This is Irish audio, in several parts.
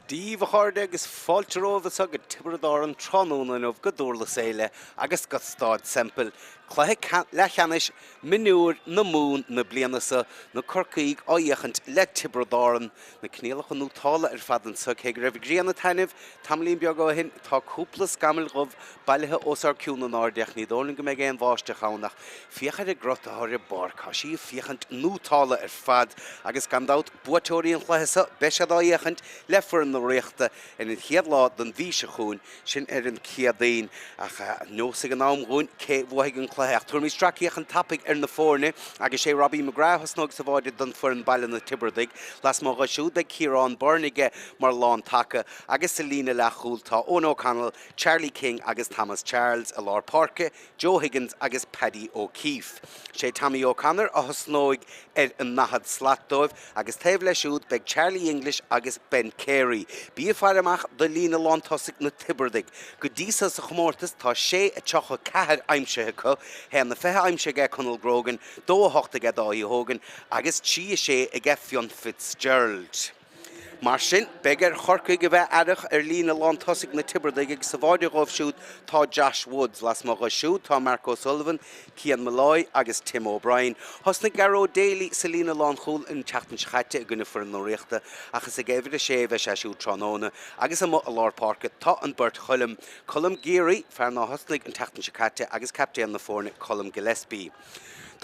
Dia daoibh a chairde agus fáilte romhaibh anseo go Tiobraid Árann tráthnóna inniu go Dúrlas Éile agus go Stáid Semple. Cluiche leathcheannais mionúir na Mumhan na bliana seo, na Corcaígh á fhéachaint le Tiobraid Árann. Na coinníollacha nótálta ar fad anseo, cé go raibh an ghrian ag taitneamh tamaillín beag ó shin, tá cúpla scamall dhubh bailithe os ár gcionn in airde ach ní dóigh liom go mbeidh aon bháisteach ann ach féach ar an gcruth atá ar an bpáirc, tá sí ag féachaint nótálta ar fad agus gan dabht buaiteoirí an chluiche seo beidh siad á fhéachaint le foireann na Ríochta ar an chéad lá den mhí seo chugainn, sin ar an Céadaoin. Ach neosfaidh an am dhúinn cé bhuafaidh an cluiche. Ach tabharfaimid sracfhéachaint tapaidh ar na foirne agus sé Robbie McGrath a thosnóidh sa bháide don foireann baile na Tiobradaigh. Lasmuigh dho siúd beidh Ciarán Byrne aige mar lán taca agus sa líne leathchúil tá Eoin O'Connell, Charlie King agus Thomas Charles i lár páirce, Joe Higgins agus Paddy O'Keeffe. Sé Tommy O'Connor a thosnóidh ar an ndaichead slat dóibh agus taobh leis siúd beidh Charlie English agus Ben Carey. Bí ag faire amach do líne lántosaigh na Tiobradaigh. Go dtí so sa chomórtas tá 6 34 aimsithe acu, 1 20 aimsithe aige Conal Grogan, 2 8 aige Dáithí Hogan agus 3 6 aige Fionn Fitzgerald. Mar sin, beidh ar Chorcaigh a bheith aireach ar líne lántosaigh na Tiobradaigh agus sa bháide dhóibh siúd tá Josh Woods. Lasmuigh dho siúd tá Mark O'Sullivan, Cian Molloy agus Tim O'Brien. Thosnaigh Gearóid Daly sa líne lánchúil an tseachtain seo chaite i gcoinne foireann na Ríochta ach is ag uimhir a sé a bheidh sé siúd tráthnóna agus amuigh i lár páirce tá an beirt Choilm, Colm Geary, fear ná thosnaigh an tseachtain seo caite agus captaen na foirne Colm Gillespie.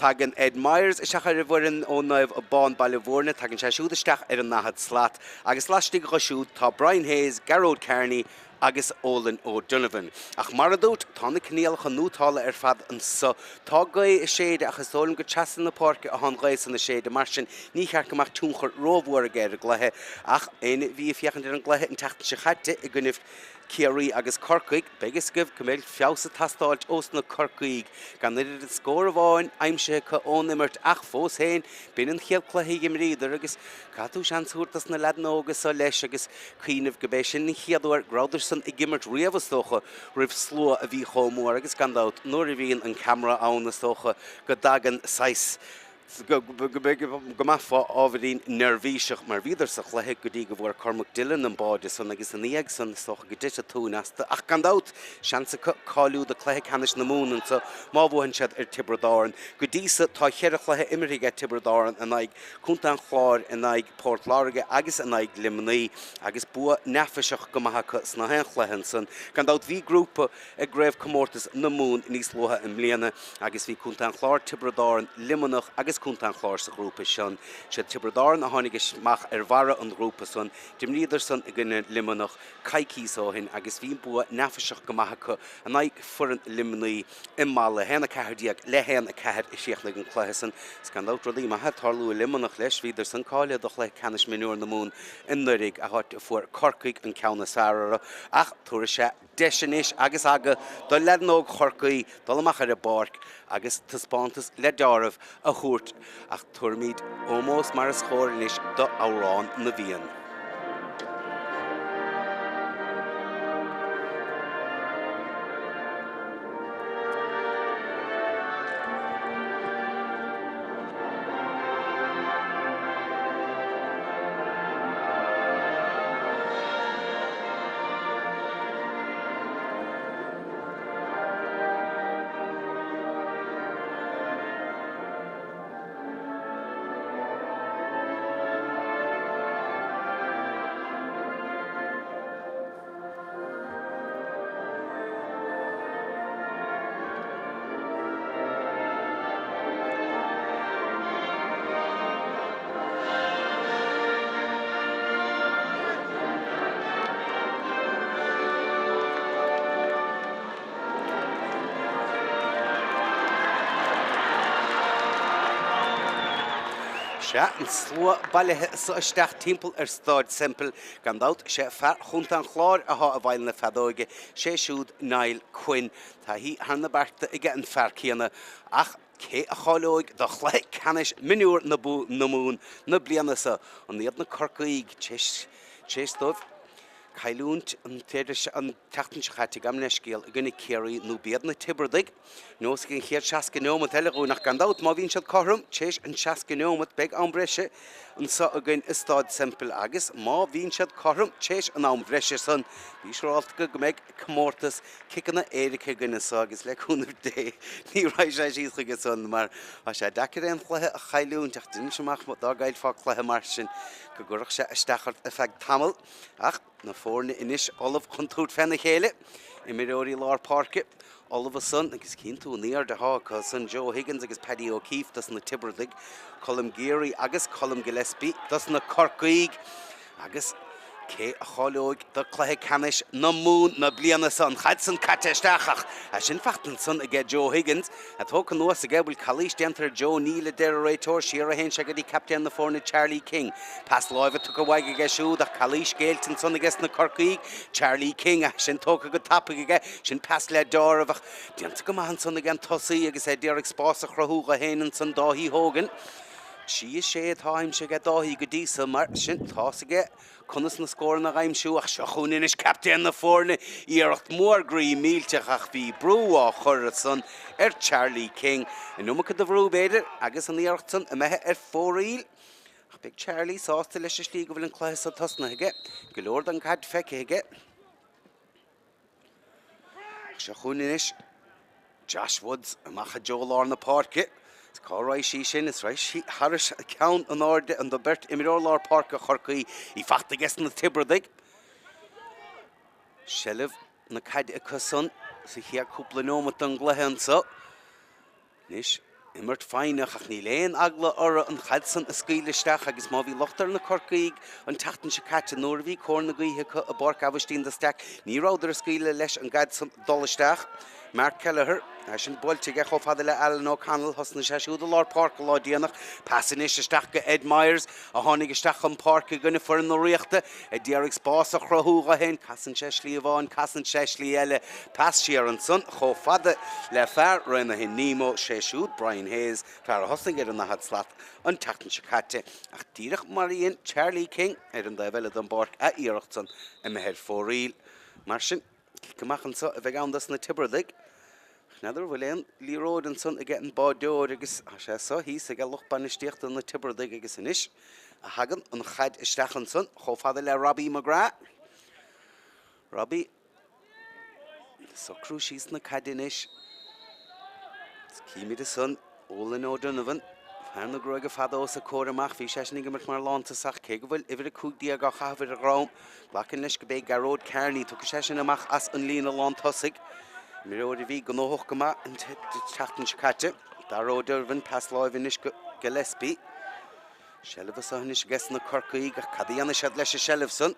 Tagann Ed Myers isteach ar an bhfoireann ó Naomh Abán, Baile Bhúirne. Tagann sé siúd isteach ar an ndaichead slat agus laistigh dho siúd tá Brian Hayes, Gearóid Kearney agus Olin O'Donovan. Ach mar a dúirt, tá na coinníollacha nótálta ar fad anso. Tá gaoth ag séideadh ach is dóigh liom gur trasna na páirce atá an ghaoth san ag séideadh, mar sin ní cheart go mbeadh tionchar rómhór aige ar an gcluiche. Ach éinne a bhí ag féachaint ar an gcluiche an tseachtain seo chaite i gcoinnibh Ciarraí agus Corcaigh, beidh fhios agaibh go mbeidh feabhas ag teastáilt ós na Corcaígh. Gan oiread is scór amháin aimsithe acu ón imirt ach fós féin, b'in an chéad cluiche a dh'imríodar agus caithfidh tú seans a thabhairt dos na leaideanna óga so leis agus cuimhneamh go b'é sin an chéad uair go rabhadar san ag imirt riamh is dócha roimh slua a bhí chomh mór agus gan dabht nuair a bhíonn an ceamara ann is dócha go dtagann saghas go mbeifeá ábhairín neirbhíseach mar bhíodar sa chluiche go dtí go bhfuair Cormac Dillon an báide san agus ina dhiaidh san is dócha go dtit an tóin astu ach gan dabht seans acu cáiliú do chluiche ceannais na Mumhan anso má bhuann siad ar Tiobraid Árann. Go dtí so tá cheithre chluiche imeartha aige Tiobraid Árann in aghaidh Contae an Chláir, in aghaidh Port Láirge agus in aghaidh Luimnigh agus bua neafaiseach go maith acu sna haon chluiche ansan. Gan dabht bhí grúpa i gCraobhchomórtas na Mumhan níos luaithe i mbliana agus bhí Contae an Chláir, Tiobraid Árann, Luimneach agus Contae an Chláir sa ghrúpa sin. Siad Tiobraid Árann a tháinig amach ar bharra an ghrúpa san. D'imríodar san i gcoinne Luimneach coicíos ó shin agus bhí bua neafaiseach go maith acu in aghaidh foireann Luimnigh i Mala. 1-14 le 1-4 a chríochnaigh an cluiche san. Is gan dabht rudaí maithe ag tarlú i Luimneach leis. Bhíodar san cáilithe do chluiche ceannais mionúir na Mumhan anuraidh, áit a fuair Corcaigh an ceann is fearr orthu ach tabharfaidh sé deis anois agus aga do leaideanna óg Chorcaí dul amach ar an bpáirc agus taispeántas le deáramh a thabhairt ach tabharfaimid ómós mar is chóir anois do Amhrán na bhFiann. Sea, an slua bailithe so isteach timpeall ar Stáid Semple. Gan dabht, sé fear Chontae an Chláir athá i bhfeighil na feadóige, sé siúd Niall Quinn. Taithí thar na bearta aige an fear céanna ach cé a cháileoidh do chluiche ceannais mionúr na Mumhan na bliana seo? An iad na Corcaígh, tar éis dóibh? Cailliúint an tseachtain seo caite, gabh mo leithscéal, i gcoinne Ciarraí nó b'iad na Tiobradaigh a neosfaidh an chéad 60 neomat eile dhúinn ach gan dabht má bhíonn siad cothrom tar éis an 60 neomat beidh am breise anseo againn i Stáid Semple agus má bhíonn siad cothrom tar éis an am bhreise san bí siúrálta go mbeidh comórtas ciceanna éirice againn anseo agus le cúnamh Dé ní raghaidh sé síos chuige san mar tá sé deacair aon chluiche a chailliúint ach deinimse amach dá gcaillfeá cluiche mar sin go gcuirfeadh sé isteach ort ar feadh tamaill. Ach na foirne anois ullamh chun tabhairt féna chéile, imreoirí lár páirce ullamh ansan agus cíonn tú an airde atá acu san, Joe Higgins agus Paddy O'Keeffe dos na Tiobradaigh, Colm Geary agus Colm Gillespie dos na Corcaígh agus cé a cháileoidh do cluiche ceannais na Mumhan na bliana seo? An chaid san caite isteach ach é sin faighte ansan aige Joe Higgins. É tógtha anuas aige, bhfuil calaois déanta ar Joe? Níl, a deir an réiteoir. Siar a théann sé go dtí captaen na foirne Charlie King. Pas láimhe tugtha uaidh aige siúd ach calaois géillte ansan aige sna Corcaígh. Charlie King, é sin tógtha go tapaidh aige. Sin pas le deáramh ach déanta go maith ansan aige an tosaí agus é d'iarraidh spás a chruthú dho fhéin ansan Dáithí Hogan. 3 6 atá aimsithe aige Dáithí go dtí so mar sin tá's aige conas na scóranna a aimsiú ach seo chugainn anois captaen na foirne, iarracht mhór groí millteach ach bhí brú á chur ansan ar Charlie King. An iomarca de bhrú b'fhéidir agus an iarracht san imithe ar fóraoil. Ach beidh Charlie sásta leis an slí go bhfuil an cluiche so tosnaithe aige, go leor den gcaid feicthe aige. Seo chugainn anois Josh Woods amach i dtreo lár na páirce. Is cá raghaidh sí sin? Is raghaidh sí thairis ceann in airde an de beirt imreoir lár páirce Chorcaí í faighte aige sna Tiobradaigh. Seilbh na caide acu san sa chéad cúpla neomat den gcluiche anseo. Anois, imirt foighneach ach níl aon eagla orthu an chaid san a scaoileadh isteach agus má bhí locht ar na Corcaígh an tseachtain seo caite nuair a bhí cóir na gaoithe acu i bPáirc Aibhistín de Staic, ní rabhadar ag scaoileadh leis an gcaid san dul isteach. Mark Kelleher, é sin buailte aige chomh fada le Alan O'Connell, thosnaigh sé siúd i lár páirce lá déanach. Pas anois isteach go Ed Myers a tháinig isteach chun páirce i gcoinne foireann na Ríochta. Ag iarraidh spás a chruthú dho fhéin, casann sé slí amháin, casann sé slí eile, pas siar ansan chomh fada le fear Raonaithe Nemo, sé siúd Brian Hayes, fear a thosnaigh ar an ndaichead slat an tseachtain seo caite, ach díreach mar a dhein Charlie King ar an dtaobh eile den bpáirc, a iarracht san imithe ar fóraoil. Mar sin, cic amach anso a bheidh ann dos na Tiobradaigh. N'fheadar an bhfuil aon liathróid ansan aige an báideoir agus tá sé so thíos aige lucht bainistíochta na Tiobradaigh agus anois a thagann an chaid isteach ansan chomh fada le Robbie McGrath. Robbie socrú síos na caide anois. Címid ansan Olin O'Donovan, fear na gruaige fada os a comhair amach, bhí seisean ag imirt mar lántosach, cé go bhfuil uimhir 15 á chaitheamh ar a dhrom. Glacaim leis go b'é Gearóid Kearney, tiocfaidh seisean amach as an líne lántosaigh. Imreoir a bhí gnóthach go maith an tseachtain seo caite. Darragh O'Donovan, pas láimhe anois go Gillespie. Seilbh anso anois aige sna Corcaígh ach cad a dhéanfaidh siad leis an seilbh san?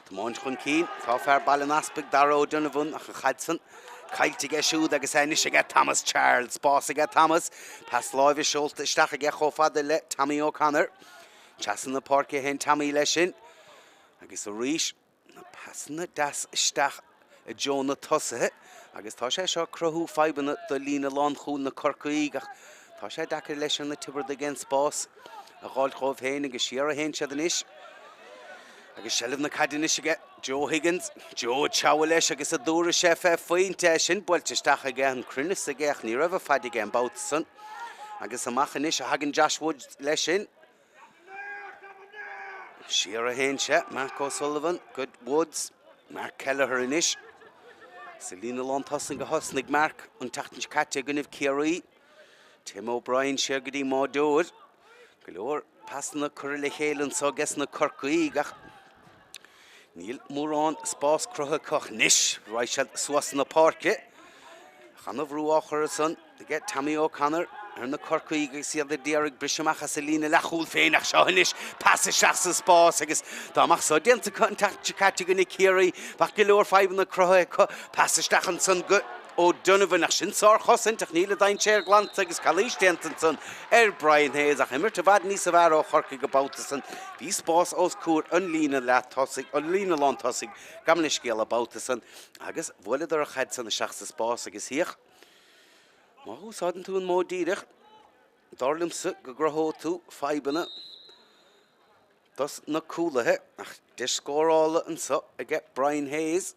Tiomáint chun cinn tá fear Baile an Easpaig, Darragh O'Donovan, ach an chaid san caillte aige siúd agus é anois aige Thomas Charles. Spás aige Thomas. Pas láimhe seolta isteach aige chomh fada le Tommy O'Connor. Trasna na páirce a théann Tommy leis sin. Agus arís, na pasanna deas isteach i dtreo na tosaithe agus tá sé seo ag cruthú fadhbanna do líne lánchúil na Corcaígh ach tá sé deacair leis ar na Tiobradaigh aon spás a dh'fháilt dhóibh féin agus siar a théann siad anois. Agus seilbh na caide anois aige Joe Higgins. Joe ag treabhadh leis agus a dtabharfaidh sé fé phointe é sin buailte isteach aige an cruinneas aige ach ní raibh a faid aige an babhta san. Agus amach anois a thagann Josh Woods leis sin. Siar a théann sé, Mark O'Sullivan, go Woods, Mark Kelleher anois. Sa líne lántosaigh a thosnaigh Mark an tseachtain seo caite i gcoinnibh Ciarraí. Tim O'Brien siar go dtí mbáideoir. Go leor pasanna curtha le chéile anso ages na Corcaígh ach Níl mórán spás cruthaithe acu anois. Raghaidh siad suas na páirce. Ach ana-bhrú á chur ansan aige Tommy O'Connor ar na Corcaígh agus iad ag iarraidh briseadh amach as a líne leathchúil féin ach seo anois pas isteach sa spás agus dá mbeadh so déanta acu an tseachtain seo caite i gcoinne Ciarraí bheadh go leor fadhbanna cruthaithe acu. Pas isteach ansan go O'Donovan ach sin sárchosaint ach níl an dainséar glanta agus calaois déanta ansan ar Brian Hayes ach imirt i bhfad níosa bhfearr ó Chorcaigh an babhta san. Bhí spás os comhair an líne leath tosaigh, an líne lán tosaigh, gabh mo leithscéal an babhta san agus bhuaileadar an chaid san isteach sa spás agus féach, má úsáideann tú an modh díreach, dar liomsa go gcruthóidh tú fadhbanna. dos na cúlaithe ach deis scórála anseo aige Brian Hayes.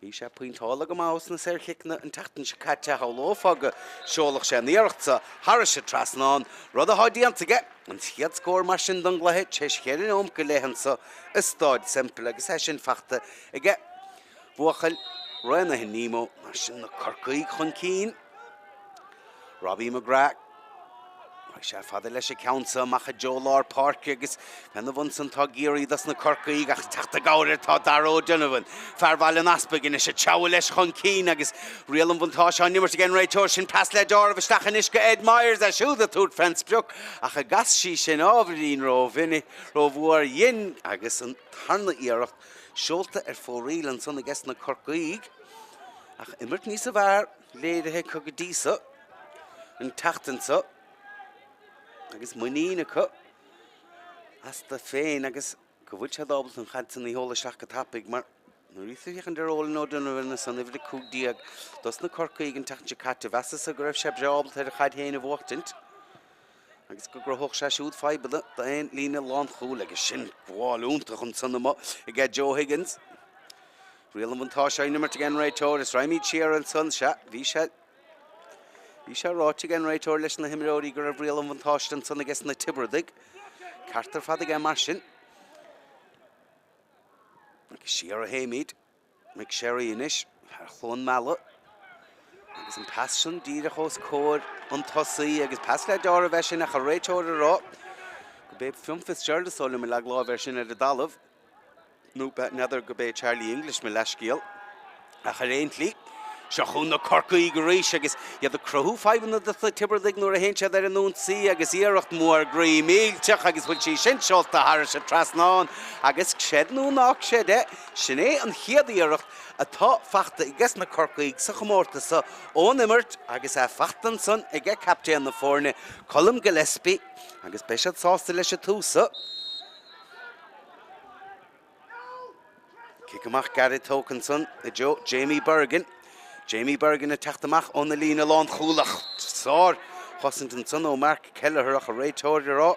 Bhí sé pointeáilte go maith sna saorchiceanna an tseachtain seo caite. Shamhlófá go seolfadh sé an iarracht seo thairis an trasnán, rud atá déanta aige. An chéad scór mar sin don gcluiche tar éis cheithre nóimeat go leith anseo i Stáid Semple agus é sin fachta aige buachaill Raonaithe Nemo. Mar sin na Corcaígh chun cinn. Robbie McGrath. Raghaidh sé fada leis an ceann seo amach i dtreo lár páirce agus fena bhun san tá Geary dos na Corcaígh ach teacht i gcabhair air tá Darragh O'Donovan, fear Bhaile an Easpaig anois ag treabhadh leis chun cinn agus riail an bhuntáiste á n-imirt ag an réiteoir. Sin pas le deáramh isteach anois go Ed Myers, é siúd ag tabhairt fén sprioc ach an gcas sí sin ábhairín rómhinic, rómhór dhin agus an tarna iarracht seolta ar fóraoil ansan aige na Corcaígh ach imirt níosa bhfearr. léirithe acu go dtí so an tseachtain seo agus muinín acu astu féin agus go bhfuil siad ábalta an chaid san a sheoladh isteach go tapaidh mar nuair a bhíos ag féachaint ar Eolan O'Donovan ansan uimhir 15 dos na Corcaígh an tseachtain seo caite mheasas-sa go raibh sé breá ábalta ar an chaid féin a bhuachtaint agus go gcruthódh sé siúd fadhbanna d'aon líne lánchúil agus sin gabháil iontach ansan amuigh aige Joe Higgins. Riail an bhuntáiste á n-imirt ag an réiteoir is raghaimid siar ansan, sea, bhí sé, bhí sé ráite ag an réiteoir leis na himreoirí go raibh riail an bhuntáiste ansan aige na Tiobradaigh. Ceart ar fad aige mar sin. Agus siar a théimid. McSherry anois, fear Chluain Meala. Agus an pas sin díreach os comhair an tosaí agus pas le deáramh é sin ach an réiteoir ag rá go b'é Fionn Fitzgerald is dóigh liom a leag láimh air sin ar an dtalamh. Nó n'fheadar go b'é Charlie English mo leathscéal. Ach ar aon tslí, seo chugainn na Corcaígh arís agus iad ag cruthú fadhbanna do na Tiobradaigh nuair a théann siad ar an ionsaí agus iarracht mhór groí millteach agus bhfuil sí sin seolta thairis an trasnán agus creid nó ná creid é, sin é an chéad iarracht atá fachta aige na Corcaígh sa chomórtas seo ón imirt agus é fachta ansan aige captaen na foirne, Colm Gillespie agus beidh siad sásta leis an tús seo. Cic amach gairid tógtha ansan i dtreo Jamie Bergin. Jamie Bergin ag teacht amach óna líne lánchúil ach sár chosaint ansan ó Mark Kelleher ach an réiteoir ag rá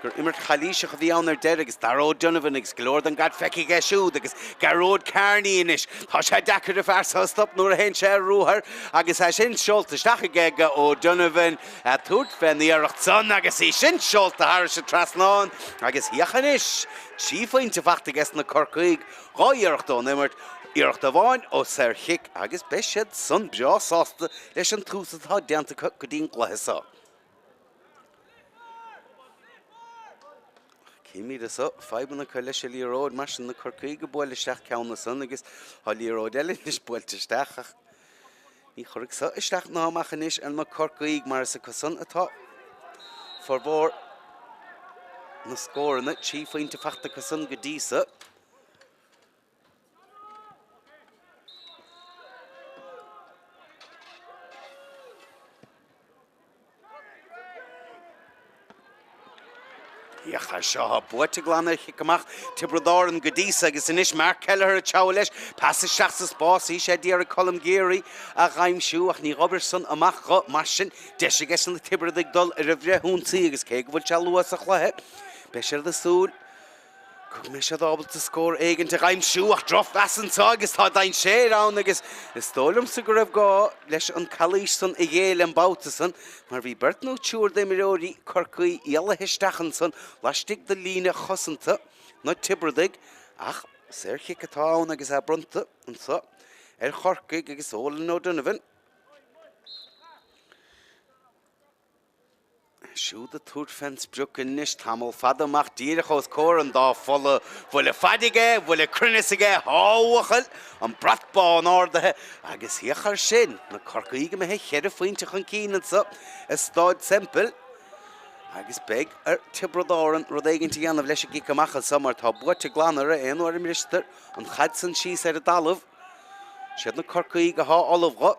gur imirt chalaoiseach a bhí ann ar deireadh agus Darragh O'Donovan agus go leor den gcaid feicthe aige siúd agus Gearóid Kearney anois. Tá sé deacair an fear seo a stop nuair a théann sé ar ruathar agus é sin seolta isteach aige go O'Donovan. Ag tabhairt fén iarracht san agus í sin seolta thairis an trasnán agus féach anois, 3 phointe fachta aige na Corcaígh, 2 iarracht ón imirt, iarracht amháin ó saorchic agus beidh siad san breá sásta leis an tús atá déanta acu go dtí an gcluiche seo. Címid anso fadhbanna acu leis an liathróid mar sin na Corcaígh ag bualadh isteach ceann ansan agus tá liathróid eile anois buailte isteach ach Ní chuirfidh seo isteach ná amach anois ar na Corcaígh mar is acu san atá formhór na scóranna, 3 phointe fachta acu san go dtí so. Féach air seo, tá buaite glan ar chic amach Tiobraid Árann go dtí so agus anois Mark Kelleher ag treabhadh leis. Pas isteach sa spás, bhí sé d'iarraidh Colm Geary a dh'aimsiú ach ní dh'obair san amach dho. Mar sin, deis aige na Tiobradaigh dul ar an bhfrithionsaí agus cé go bhfuil sé luath sa chluiche, beidh siad ag súil go mbeidh siad ábalta scór éigint a dh'aimsiú ach drochphas anseo agus tá dainséar ann agus is dóigh liomsa go raibh gá leis an calaois san a ghéilleadh an babhta san mar bhí beirt nó triúr d'imreoirí Chorcaí éalaithe isteach ansan laistigh de líne chosanta na Tiobradaigh ach saorchic atá ann agus é bronnta anseo ar Chorcaigh agus Eolan O'Donovan. Siúd ag tabhairt fén sprioc anois tamall fada amach díreach os comhair an dá pholla. Buille faid aige, buille cruinneas aige, á bhuachaill, an brat bán ardaithe agus féach air sin, na Corcaígh imithe cheithre phointe chun cinn anseo i Stáid Semple agus beidh ar Tiobraid Árann rud éigint a dhéanamh leis an gcic amach anseo mar tá buaite glan orthu aon uair a mbristear an chaid san síos ar an dtalamh. Siad na Corcaígh atá ullamh dho.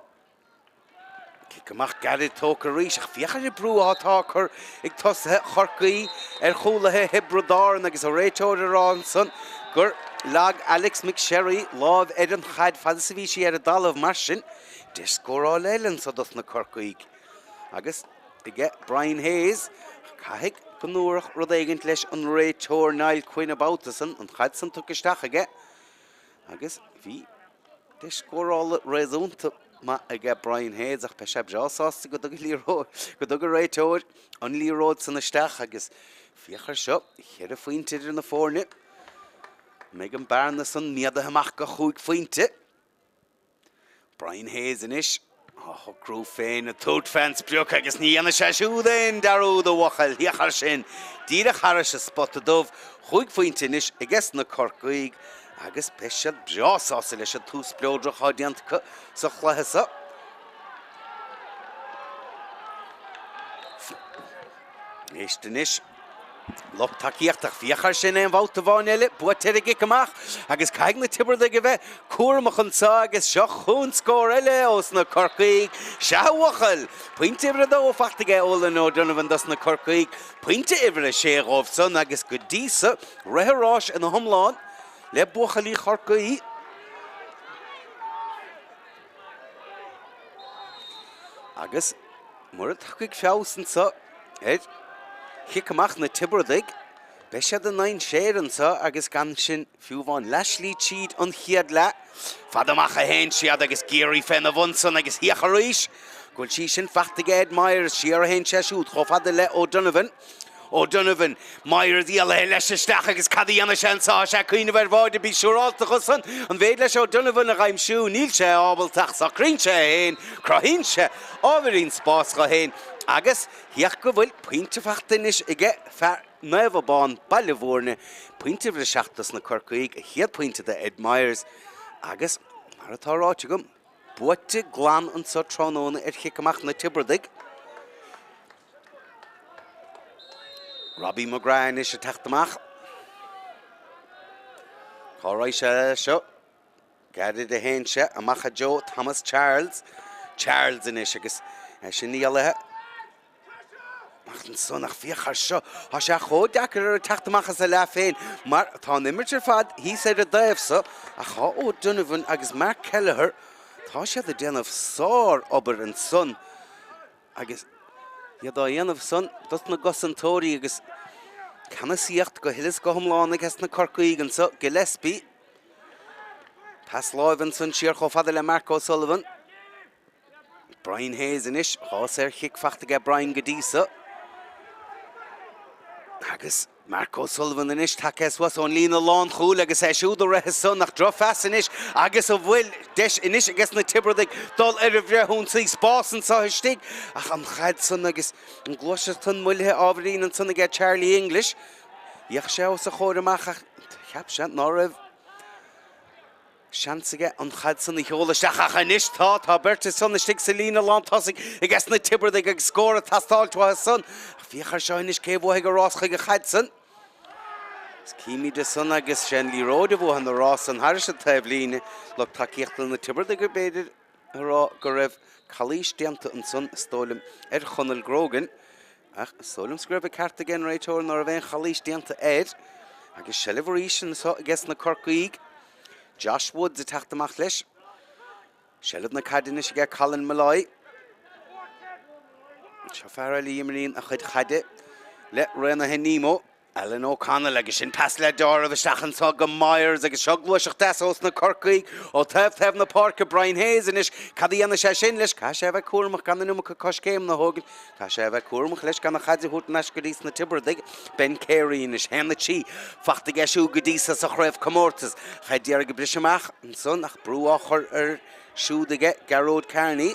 Cic amach gairid tógtha arís ach féach ar an brú atá á cur ag tosaithe Chorcaí ar chúlaithe Thiobraid Árann agus an réiteoir ag rá ansan gur leag Alex McSherry lámh ar an chaid fad is a bhí sí ar an dtalamh. Mar sin, deis scórála eile anso dos na Corcaígh agus aige Brian Hayes. Caithfidh. go ndúradh rud éigint leis an réiteoir Niall Quinn an babhta san, an chaid san tugtha isteach aige agus bhí deis scórála réasúnta maith aige Brian Hayes ach beidh sé breá sásta go dtug go dtug an réiteoir an liathróid san isteach agus féach ar seo, cheithre phointe idir na foirne. An mbeidh an bearna san méadaithe amach go chúig phointe? Brian Hayes anois á shocrú féin ag tabhairt fén sprioc agus ní dhéanfaidh sé siúd aon dearúd a bhuachaill, féach air sin, díreach thairis an spota dubh, chúig phointe anois aiges na Corcaígh agus beidh siad breá sásta leis an tús spleodrach atá déanta acu sa chluiche seo. Éist anois. Lucht tacaíochta, féach air sin aon bhabhta amháin eile, buaite ar an gcic amach agus caithfidh na Tiobradaigh a bheith cúramach anseo agus seo chugainn scór eile ós na Corcaígh. Sea a bhuachaill! Pointe uimhir a dó fachta aige Olan O'Donovan dos na Corcaígh, pointe uimhir a sé dhóibh san agus go dtí so rith an ráis ina hiomlán le buachaillí Chorcaí. Agus mura dtiocfaidh feabhas anseo ar chic amach na Tiobradaigh, beidh siad i ndainséar anseo agus gan sin fiú amháin leathshlí tríd an chéad leath. Fada amach a théann siad agus Geary féna bhun san agus féach arís go bhfuil sí sin fachta ag Ed Myers. Siar a théann sé siúd chomh fada le O'Donovan. O'Donovan, Myers éalaithe leis isteach agus cad a dhéanfaidh sé anseo? Tá sé ag cuimhneamh ar bháide, bí siúrálta dho san. An bhféidir leis O'Donovan a dh'aimsiú? Níl sé ábalta ach socraíonn sé é féin, cruthaíonn sé ábhairín spáis dho féin agus féach go bhfuil pointe fachta anois aige fear Naomh Abán, Baile Bhúirne, pointe uimhir a 7 dos na Corcaígh, a chéad pointe do Ed Myers agus mar atá ráite agam, buaite glan anseo tráthnóna ar chic amach na Tiobradaigh. Robbie McGrath anois ag teacht amach. Cá raghaidh sé leis seo? Gairid a théann sé amach i dtreo Thomas Charles. Charles anois agus é sin éalaithe amach ansan ach féach air seo. Tá sé chomh deacair air teacht amach as a leath féin mar tá an imirt ar fad thíos ar an dtaobh so ach tá O'Donovan agus Mark Kelleher, tá siad ag déanamh sár-obair ansan. Agus iad á dhéanamh san dos na gcosantóirí agus ceannasaíocht go huile is go hiomlán aige sna Corcaígh anso, Gillespie. Pas láimhe ansan siar chomh fada le Mark O'Sullivan. Brian Hayes anois, 2 saorchic fachta aige Brian go dtí so. Agus Mark O'Sullivan anois tagtha suas ón líne lánchúil agus é siúd ag rith ansan ach drochphas anois agus an bhfuil deis anois aige na Tiobradaigh dul ar an bhfrithionsaí. Spás anseo istigh ach an chaid san agus an ghluaiseacht san moillithe ábhairín ansan aige Charlie English. D'fhéach sé os a chomhair amach ach cheap sé ná raibh Seans aige an chaid san a sheoladh isteach ach anois tá, tá beirt ansan istigh sa líne lán tosaigh aige na Tiobradaigh agus scór ag teastáilt uathu san. Ach féach air seo anois cé a bhuafaidh an rás chuig an chaid san. Is címid ansan agus sé an liathróid a bhuafaidh an rás san thairis an taobhlíne. Lucht tacaíochta na Tiobradaigh b'fhéidir a rá go raibh calaois déanta ansan is dóigh liom ar Chonall Grogan. Ach is dóigh liomsa go raibh an ceart ag an réiteoir ná raibh aon chalaois déanta air. Agus seilbh arís anso aige na Corcaígh. Josh Woods ag teacht amach leis. Seilbh na caide anois aige Colin Molloy. Seo fear eile a imríonn a chuid chaide le Raonaithe Nemo. Alan O'Connell agus sin pas le deáramh isteach anso go Myers agus seo gluaiseacht deas ós na Corcaígh ó taobh taobh na páirce Brian Hayes anois cad a dhéanfaidh sé sin leis caithfidh sé a bheith cúramach gan an iomarca coiscéimeanna a thógaint caithfidh sé a bheith cúramach leis gan an chaid a thabhairt ar ais go dtí sna Tiobradaigh Ben Carey anois 1-3 fachta aige siúd go dtí sa sa chraobhchomórtas chaid d'iarraidh ag briseadh amach ansan ach brú á chur air siúd aige Gearóid Kearney.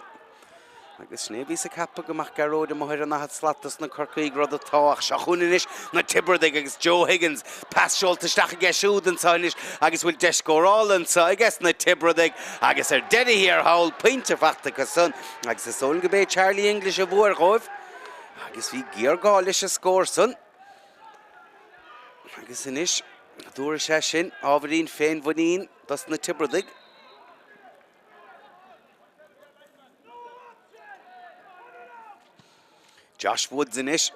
Agus sin é a bhíos ag ceapadh go mbeadh Gearóid amuigh ar an ndaichead slat dos na Corcaígh, rud atá, ach seo chugainn anois na Tiobradaigh agus Joe Higgins, pas seolta isteach aige siúd anseo anois agus bhfuil deis scórála anseo aige sna Tiobradaigh agus ar deireadh thiar thall, pointe fachta acu san agus is dóigh liom go b'é Charlie English a bhuaigh dhóibh agus bhí géarghá leis an scór san. Agus anois, dúirt sé sin, ábhairín féinmhuinín dos na Tiobradaigh. Josh Woods anois.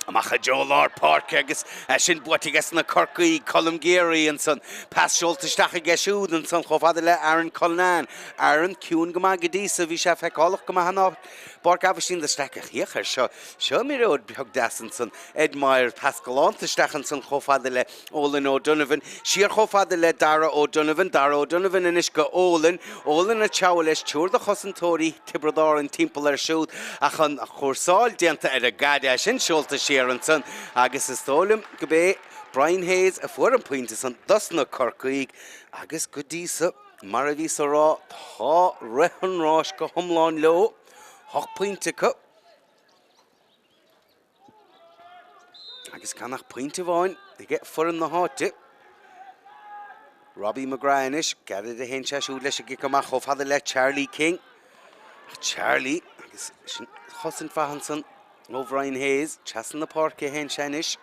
Amach i dtreo lár páirce agus é sin buaite aige na Corcaígh, Colm Geary ansan. Pas seolta isteach aige siúd ansan chomh fada le Aaron Cullinan. Aaron ciúin go maith go dtí so, bhí sé feiceálach go maith an. bPáirc Aibhistín de Staic ach féach air seo. Seo imreoir beag deas ansan, Ed Myers, pas galánta isteach ansan chomh fada le Olin O'Donovan. Siar chomh fada le Darragh O'Donovan. Darragh O'Donovan anois go Olin. Olin ag treabhadh leis, triúr de chosantóirí Tiobraid Árann timpeall air siúd ach an chúrsáil déanta ar an gcaid, é sin seolta siar ansan agus is dóigh liom go b'é Brian Hayes a fuair an pointe san dos na Corcaígh agus go dtí so, mar a bhíos a rá, tá rith an ráis go hiomlán leo, hocht bpointe acu agus gan ach pointe amháin aige foireann na háite. Robbie McGrath anois, gairid a théann sé siúd leis an gcic amach chomh fada le Charlie King. Ach Charlie, agus sin chosaint mhaith ansan ó Bhrian Hayes, trasna na páirce a théann sé anois.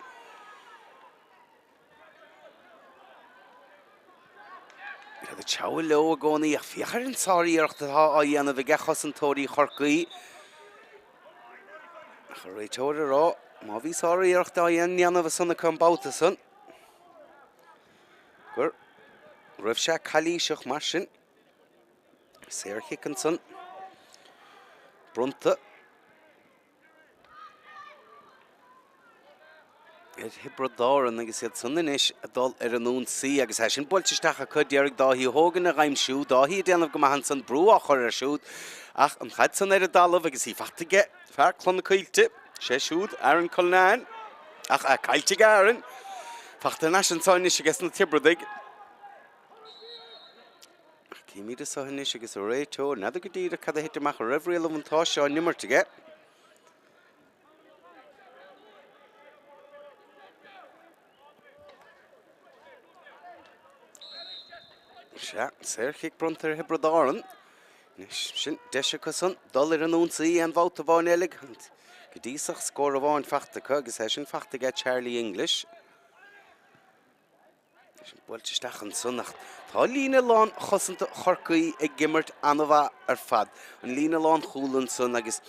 Iad ag treabhadh leo i gcónaí ach féach ar an sár-iarracht atá á dhéanamh aige chosantóirí Chorcaí. Ach an réiteoir ag rá, má bhí sár-iarracht á dhéanamh ansan acu an babhta san, go raibh sé calaoiseach mar sin. Saorchic ansan bronnta. ar Thiobraid Árann agus iad san anois ag dul ar an ionsaí agus é sin buailte isteach acu. D'iarraidh Dáithí Hogan a dh'aimsiú. Dáithí ag déanamh go maith ansan, brú á chur air siúd ach an chaid san ar an dtalamh agus í faighte aige fear Cloich na Coillte, sé siúd Aaron Cullinane ach é caillte ag Aaron. Faighte thar n-ais anso anois aige sna Tiobradaigh. Ach címid anso anois agus an réiteoir, n'fheadar go díreach cad a thit amach an raibh riail an bhuntáiste á n-imirt aige. Sea, saorchic bronnta ar Thiobraid Árann. Anois sin deis acu san dul ar an ionsaí aon bhabhta amháin eile. Go dtí so ach scór amháin faighte acu agus é sin faighte aige Charlie English. Buailte isteach ansan ach tá líne lánchosanta Chorcaí ag imirt an-mhaith ar fad. An líne lánchúil ansan agus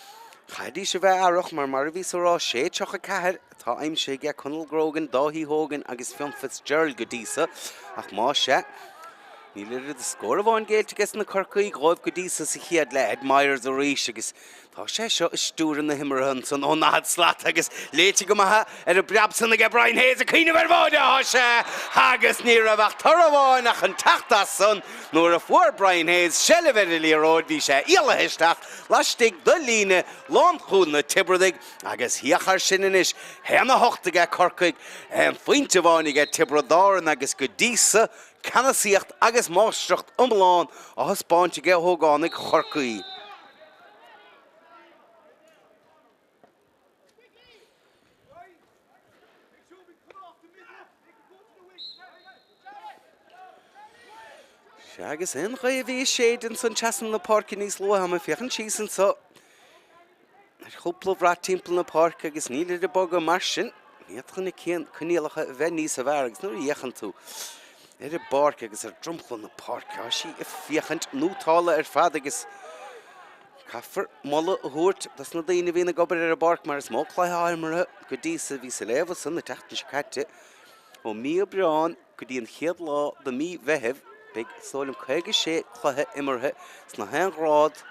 chaithfidís a bheith aireach mar mar a bhíos a rá, 6.34 atá aimsithe aige Conall Grogan, Dáithí Hogan agus Fionn Fitzgerald go dtí so ach más ea, níl oiread is scór amháin géillte aige sna Corcaígh dhóibh go dtí so sa chéad leath. Ed Myers arís agus Tá sé seo ag stiúradh na himeartha ansan ón 40 slat agus léite go maith ar an bpreab san aige Brian Hayes ag cuimhneamh ar bháide atá sé agus ní raibh ach toradh amháin ach chun teacht as san nuair a fuair Brian Hayes seilbh ar an liathróid bhí sé éalaithe isteach laistigh de líne lánchúil na Tiobradaigh agus féach air sin anois 1-8 aige Corcaigh, aon phointe amháin aige Tiobraid Árann agus go dtí so ceannasaíocht agus máistreacht iomlán á thaispeáint aige hógánaigh Chorcaí. Sea, agus aon ghaoth a bhí ag séideadh ansan trasna na páirce níos luaithe, táim ag féachaint síos anso ar chúpla brat timpeall na páirce agus nílid ag bogadh mar sin. Ní fhéadfadh na coinníollacha a bheith níosa bhfearr agus nuair a fhéachann tú ar an bpáirc agus ar dromchla na páirce, tá sí ag féachaint nótálta ar fad agus caithfear moladh a thabhairt dos na daoine a bhíonn ag obair ar an bpáirc mar is mó cluiche atá imeartha go dtí so. Bhíos ag léamh ansan an tseachtain seo caite ó mí Aibreáin go dtí an chéad lá de mí Mheithimh beidh, is dóigh liom, 56 cluiche imeartha sna haon ghrád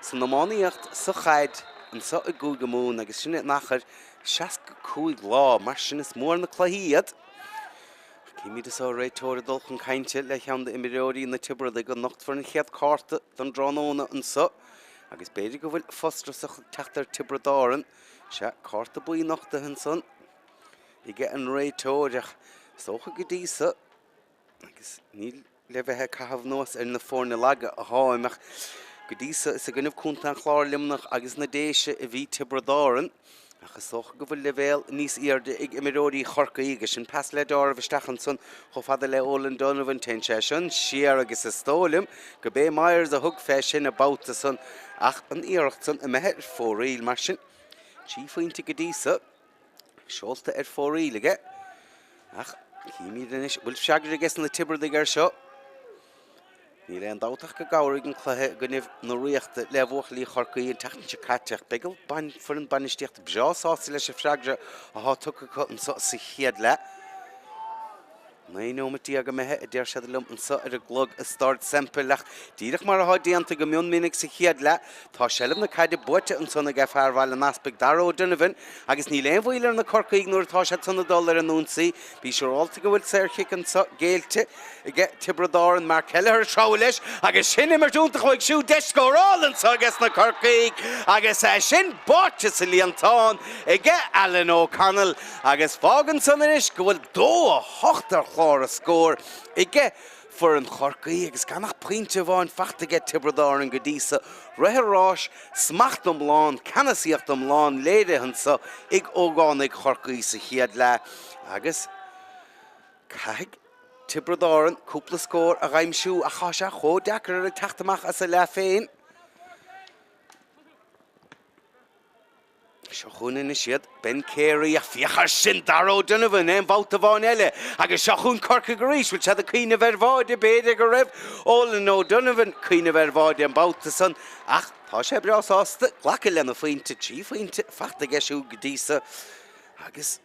san iománaíocht, sa chaid, anseo i gCúige Mumhan agus sin in achar 65 lá, mar sin is mór na cluichí iad. Címid anso an réiteoir ag dul chun cainte le cheann d'imreoirí na Tiobradaigh go nochtfar an chéad cárta don dtráthnóna anso agus b'fhéidir go bhfuil frustrachas ag teacht ar Tiobraid Árann. Sea, cárta buí nochtaithe ansan aige an réiteoir ach is dócha go dtí so Agus ní le bheith ag caitheamh anuas ar na foirne laga atáim, ach go dtí so is i gcoinnibh Contae an Chláir, Luimneach agus na Déise a bhí Tiobraid Árann, ach is dócha go bhfuil leibhéal níos airde ag imreoirí Chorcaí agus sin pas le deáramh isteach ansan chomh fada le Olin Donovan. Téann sé sin siar agus is dóigh liom go b'é Myers a thug fé sin an babhta san ach an iarracht san imithe ar fóraoil. Mar sin, 3 phointe go dtí so. Seolta ar fóraoil aige. Ach címid anois, bhfuil freagra aige sna Tiobradaigh air seo? Níl aon dabht ach go gcabhraigh an cluiche i gcoinnibh na Ríochta le bhuachaillí Chorcaí an tseachtain seo caite ach beidh an foireann bainistíochta breá sásta leis an freagra atá tugtha acu anseo sa chéad leath. 19 nóimeat imithe, a deir siad liom anseo ar an gclog i Staid Semple, ach díreach mar atá déanta go mion minic sa chéad leath, tá seilbh na caide buaite ansan aige fear Bhaile an Easpaig, Darragh O'Donovan, agus níl aon bhaol ar na Corcaígh nuair atá siad san ag dul ar an ionsaí. Bí siúrálta go bhfuil saorchic anseo géillte aige Tiobraid Árann, Mark Kelleher ag treabhadh leis agus sin imirt iontach uaidh siúd, deis scórála anseo aige sna Corcaígh agus é sin báite sa líontán aige Alan O'Connell agus fágann san anois go bhfuil 2, 8 ar chlár an scóir aige foireann Chorcaí agus gan ach pointe amháin faighte aige Tiobraid Árann go dtí so. Rith an ráis, smacht iomlán, ceannasaíocht iomlán léirithe anseo ag ógánaigh Chorcaí sa chéad leath agus caithfidh Tiobraid Árann cúpla scór a dh'aimsiú ach tá sé chomh deacair orthu teacht amach as a leath féin. Seo chugainn anois iad, Ben Carey, ach féach air sin, Darragh O'Donovan, aon bhabhta amháin eile agus seo chugainn Corcaigh arís, bhfuil siad ag cuimhneamh ar bháide, b'fhéidir go raibh Olin O'Donovan ag cuimhneamh ar bháide an babhta san ach tá sé breá sásta glacadh lena phointe, 3 phointe faighte aige siúd go dtí so agus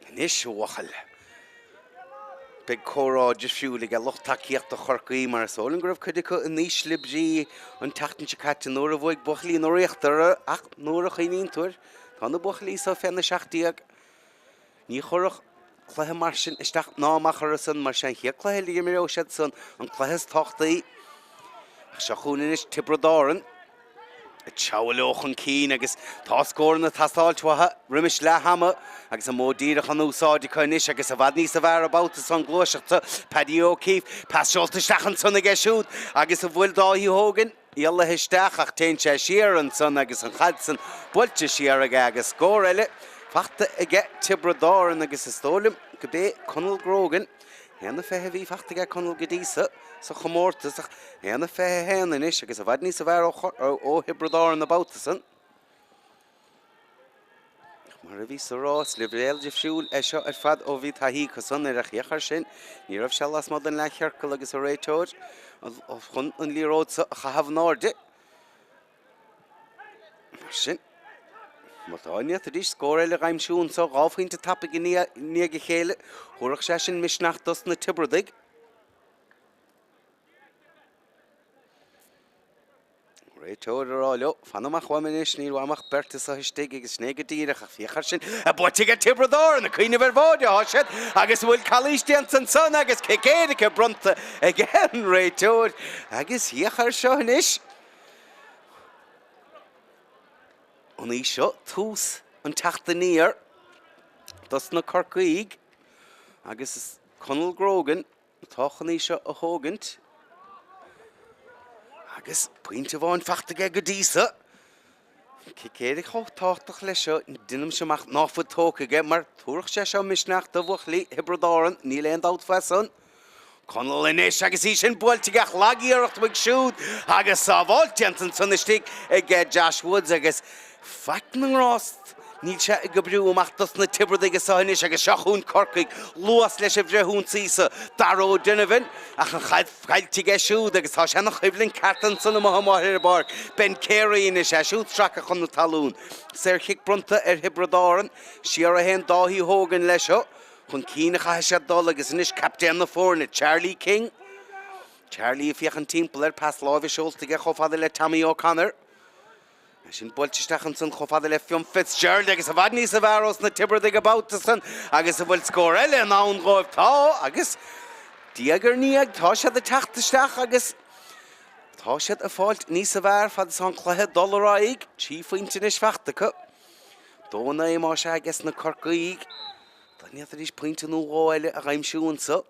Anois, a bhuachaill, beidh comhrá difriúil aige lucht tacaíochta Chorcaí, mar is eol linn go raibh cuid acu in ísle brí an tseachtain seo caite nuair a bhuaigh buachaillí na Ríochta orthu ach nuair a chuimhníonn tú air, tá na buachaillí so féna 17. Ní chuirfeadh cluiche mar sin isteach ná amach orthu san mar sé an chéad cluiche eile a imreoidh siad san, an cluiche is tábhachtaí. Ach seo chugainn anois Tiobraid Árann. Ag treabhadh leo chun cinn agus tá scóranna ag teastáilt uathu roimis leath ama agus an modh díreach in úsáid acu anois agus i bhfad níosa bhfearr an babhta san gluaiseacht seo. Paddy O'Keeffe, pas seolta isteach ansan aige siúd agus an bhfuil Dáithí Hogan éalaithe isteach ach téann sé siar ansan agus an chaid san buailte siar aige agus scór eile fachta aige Tiobraid Árann agus is dóigh liom go b'é Conall Grogan 1-20 a bhí fachta aige Conall go dtí so sa chomórtas ach 1-21 anois agus i bhfad níosa bhfearr ó Thiobraid Árann an babhta san. Mar a bhíos a rá, is leibhéal difriúil é seo ar fad ó bhí taithí acu san air ach féach air sin, ní raibh sé lasmuigh den leathchiorcal agus an réiteoir chun an liathróid so a chaitheamh in airde. Mar sin, má tá, an bhféadfaidís scór eile a aimsiú anseo, 2 phointe tapaidh i ndiaidh a chéile, thabharfadh sé sin misneach dos na Tiobradaigh. Réiteoir a rá leo, fan amach uaim anois, níl uaim ach beirt anseo istigh agus sin é go díreach ach féach air sin, buaite aige Tiobraid Árann, ag cuimhneamh ar bháide atá siad agus an bhfuil calaois déanta ansan agus cic éirice bronnta ag an réiteoir agus féach air seo anois. An í seo tús an teacht aniar dos na Corcaígh agus is Conall Grogan atá chun í seo a thógaint agus pointe amháin fachta aige go dtí so. Cic éirice chomh tábhachtach leis seo, deinimse amach ná fuil tógtha aige mar tabharfadh sé seo misneach do bhuachaillí Thiobraid Árann, níl aon dabht fá san. Conall anois agus í sin buailte aige ach lag-iarracht uaidh siúd agus sábháilt déanta ansan istigh ag Josh Woods agus Faic na ngrást, níl sé ag oibriú amach dos na Tiobradaigh anso anois agus seo chugainn Corcaigh, luas leis an bhfrithionsaí so, Darragh O'Donovan, ach an chaid caillte aige siúd agus tá sé ina choimhlint ceart ansan amuigh amuigh ar an bpáirc. Ben Carey anois, é siúd sractha chun na talún. Saorchic bronnta ar Thiobraid Árann. Siar a théann Dáithí Hogan leis seo. Chun cinn a chaithfidh siad dul agus anois captaen na foirne, Charlie King. Charlie ag féachaint timpeall air, pas láimhe seolta aige chomh fada le Tommy O'Connor. É sin buailte isteach ansan chomh fada le Fionn Fitzgerald agus i bhfad níosa bhfearr ós na Tiobradaigh an babhta san agus an bhfuil scór eile in ann dhóibh? Tá agus diaidh ar ndiaidh tá siad ag teacht isteach agus tá siad ag fáilt níosa bhfearr fad is tá an cluiche ag dul ar aghaidh. 3 phointe anois fachta acu. 2-9 más ea ages na Corcaígh. Dá ndéanfaidís pointe nó dhó eile a dh'aimsiú anso.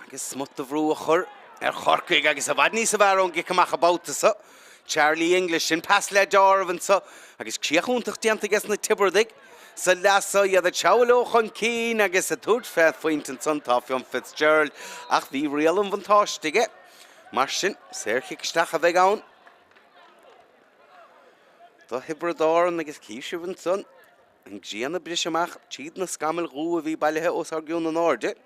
Agus smut de bhrú a chur ar Chorcaigh agus i bhfad níosa bhfearr ón gcic amach an babhta so. Charlie English, sin pas le deáramh anso agus críoch iontach déanta ages na Tiobradaigh sa leath so, iad ag treabhadh leo chun cinn agus ag tabhairt fé phointe ansan tá Fionn Fitzgerald ach bhí riail an bhuntáiste aige. Mar sin, saorchic isteach a bheidh ann do Thiobraid Árann agus chí sibh ansan. An ghrian ag briseadh amach tríd na scamaill dhubha a bhí bailithe os ár gcionn in airde.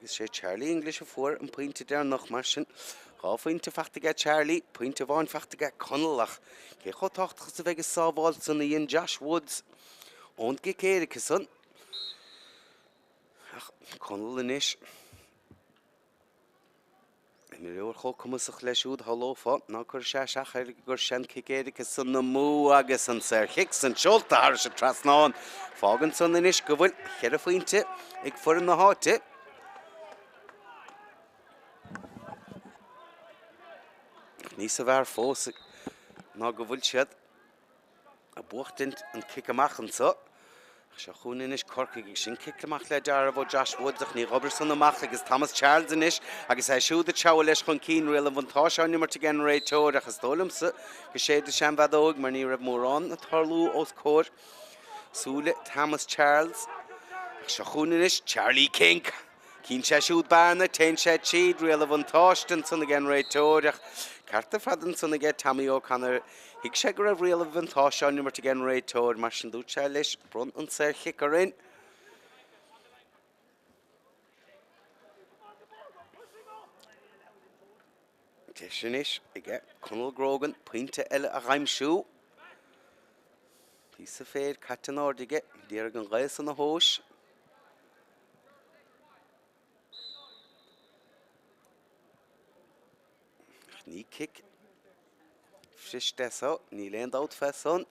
Agus sé Charlie English a fuair an pointe deireanach, mar sin, 2 phointe fachta aige Charlie, pointe amháin fachta aige Conall ach cé chomh tábhachtach is a bheidh an sábháil san a dhein Josh Woods ón gcic éirice san? Ach Conall anois. Imreoir chomh cumasach leis siúd, shamhlófá ná cuirfeadh sé isteach air go gcuirfeadh sé an cic éirice san amú agus an saorchic san seolta thairis an trasnán. Fágann san anois go bhfuil cheithre phointe ag foireann na háite. Ach níosa bhfearr fós ná go bhfuil siad ag buachtaint an cic amach anso. Ach seo chugainn anois Corcaigh agus sin cic amach le deáramh ó Josh Woods ach ní dh'oibrigh san amach agus Thomas Charles anois agus é siúd ag treabhadh leis chun cinn. Riail an bhuntáiste á n-imirt ag an réiteoir ach is dóigh liomsa go séideadh sé an bhfeadóig mar ní raibh mórán ag tarlú os comhair súile Thomas Charles. Ach seo chugainn anois Charlie King. Cíonn sé siúd bearna, téann sé tríd, riail an bhuntáiste ansan ag an réiteoir ach ceart ar fad ansan aige Tommy O'Connor. Thuig sé go raibh riail an bhuntáiste á n-imirt ag an réiteoir, mar sin dúirt sé leis, bronn an saorchic orainn. Deis anois aige Conall Grogan pointe eile a dh'aimsiú. Píosa féir caite in airde aige, d'iarraidh an ghaoth san a thomhas. Ach ní cic bhriste é so, níl aon dabht fé san.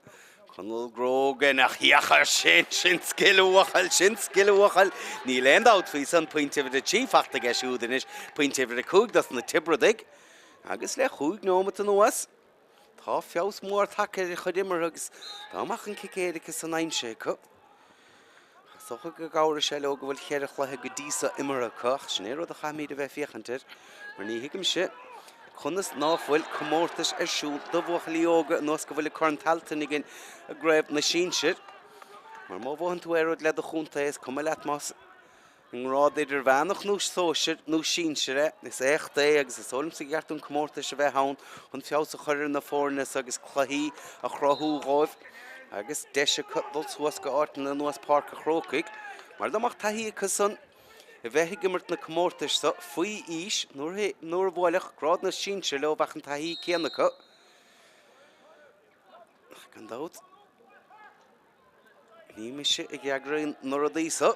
Conall Grogan ach féach air sin, sin scil a bhuachaill, sin scil a bhuachaill. Níl aon dabht faoi san, pointe uimhir 3 fachta aige siúd anois, pointe uimhir 5 dos na Tiobradaigh. Agus le chúig neomat anuas, tá feabhas mór tagtha ar a chuid imeartha agus dá mbeadh an cic éirice san aimsithe acu, Is dócha go gcabhróidh sé leo go bhfuil cheithre chluiche go dtí so imeartha acu ach sin é rud a chaithfimid a bheith ag féachaint air mar ní thuigimse conas ná fuil comórtais ar siúl do bhuachaillí óga anuas go bhfuil an Corn Tailteann againn i gcraobh na sinsear mar má bhuann tú aon rud le do chontae is cuma leat más I ngrád idirmheánach nó sóisir nó sinsir é, is éacht é agus is dóigh liomsa gur cheart don comórtais a bheith ann chun feabhas a chur ar na foirne agus cluichí a chruthú dhóibh agus deis acu dul suas go áiteanna ar nós Páirc a' Chrócaigh mar dá mbeadh taithí acu san a bheith ag imirt na comórtais seo faoi aois nuair a bhuailfeadh grád na sinsir leo bheadh an taithí céanna acu. Ach gan dabht. Ní mise a d'eagraíonn na rudaí so.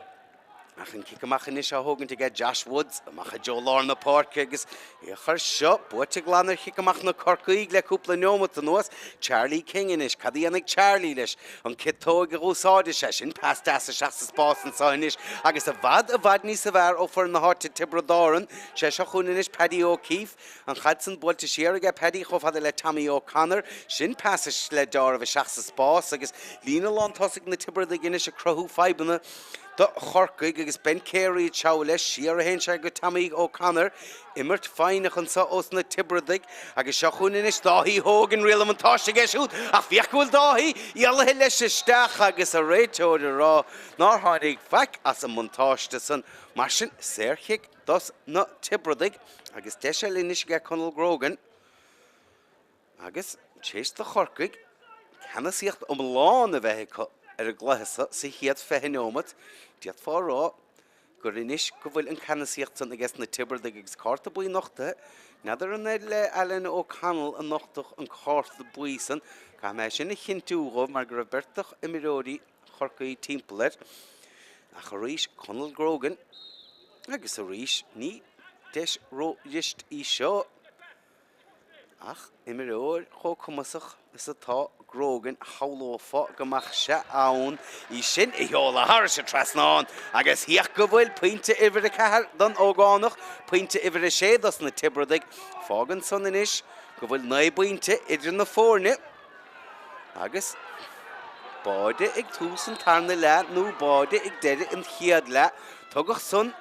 Ach an cic amach anois á thógaint aige Josh Woods, amach i dtreo lár na páirce agus féach air seo, buaite glan ar chic amach na Corcaígh le cúpla neomat anuas. Charlie King anois, cad a dhéanfaidh Charlie leis? An ciotóig a dh'úsáidfidh sé? Sin pas deas isteach sa spás anso anois agus i bhfad, i bhfad níosa bhfearr ó foireann na háite Tiobraid Árann. Sé seo chugainn anois Paddy O'Keefe. An chaid san buailte siar aige Paddy chomh fada le Tommy O'Connor. Sin pas le deáramh isteach sa spás agus líne lán tosaigh na Tiobradaigh anois ag cruthú fadhbanna do Chorcaigh agus Ben Carey ag treabhadh leis. Siar a théann sé go Tommy O'Connor. Imirt foighneach anso ós na Tiobradaigh agus seo chugainn anois Dáithí Hogan. Riail an bhuntáiste aige siúd ach féach go bhfuil Dáithí éalaithe leis isteach agus an réiteoir ag rá nár tháinig faic as an mbuntáiste san. Mar sin, saorchic. dos na Tiobradaigh agus deis eile anois aige Conall Grogan agus tar éis do Chorcaigh ceannasaíocht iomlán a bheith acu ar an gcluiche seo sa chéad 20 neomat, d'fhéadfá a rá gur anois go bhfuil an ceannasaíocht san aige sna Tiobradaigh agus cárta buí nochtaithe. N'fheadar an le Alan O'Connell a nochtadh an cárta buí san, caithfidh mé sin a chinntiú dhóibh mar go raibh beirt d'imreoirí Chorcaí timpeall air. Ach arís, Conall Grogan. Agus arís, ní deis ródhrist í seo. Ach imreoir chomh cumasach is atá Grogan, shamhlófá go mbeadh sé ann í sin a sheoladh thairis an trasnán. Agus féach go bhfuil pointe uimhir 4 don ógánach, pointe uimhir 6 dos na Tiobradaigh. Fágann san anois go bhfuil 9 bpointe idir na foirne. Agus báide ag tús an tarna leath nó báide ag deireadh an chéad leath, tugadh san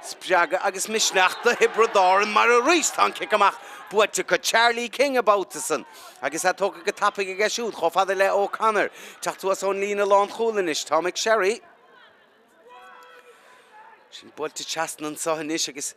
spreagadh agus misneach do Thiobraid Árann mar arís tá an cic amach buaite acu. Charlie King an babhta san agus é tógtha go tapaidh aige siúd chomh fada le O'Connor. Teacht suas ón líne lánchúil anois tá McSherry. Sin buailte trasna anseo anois agus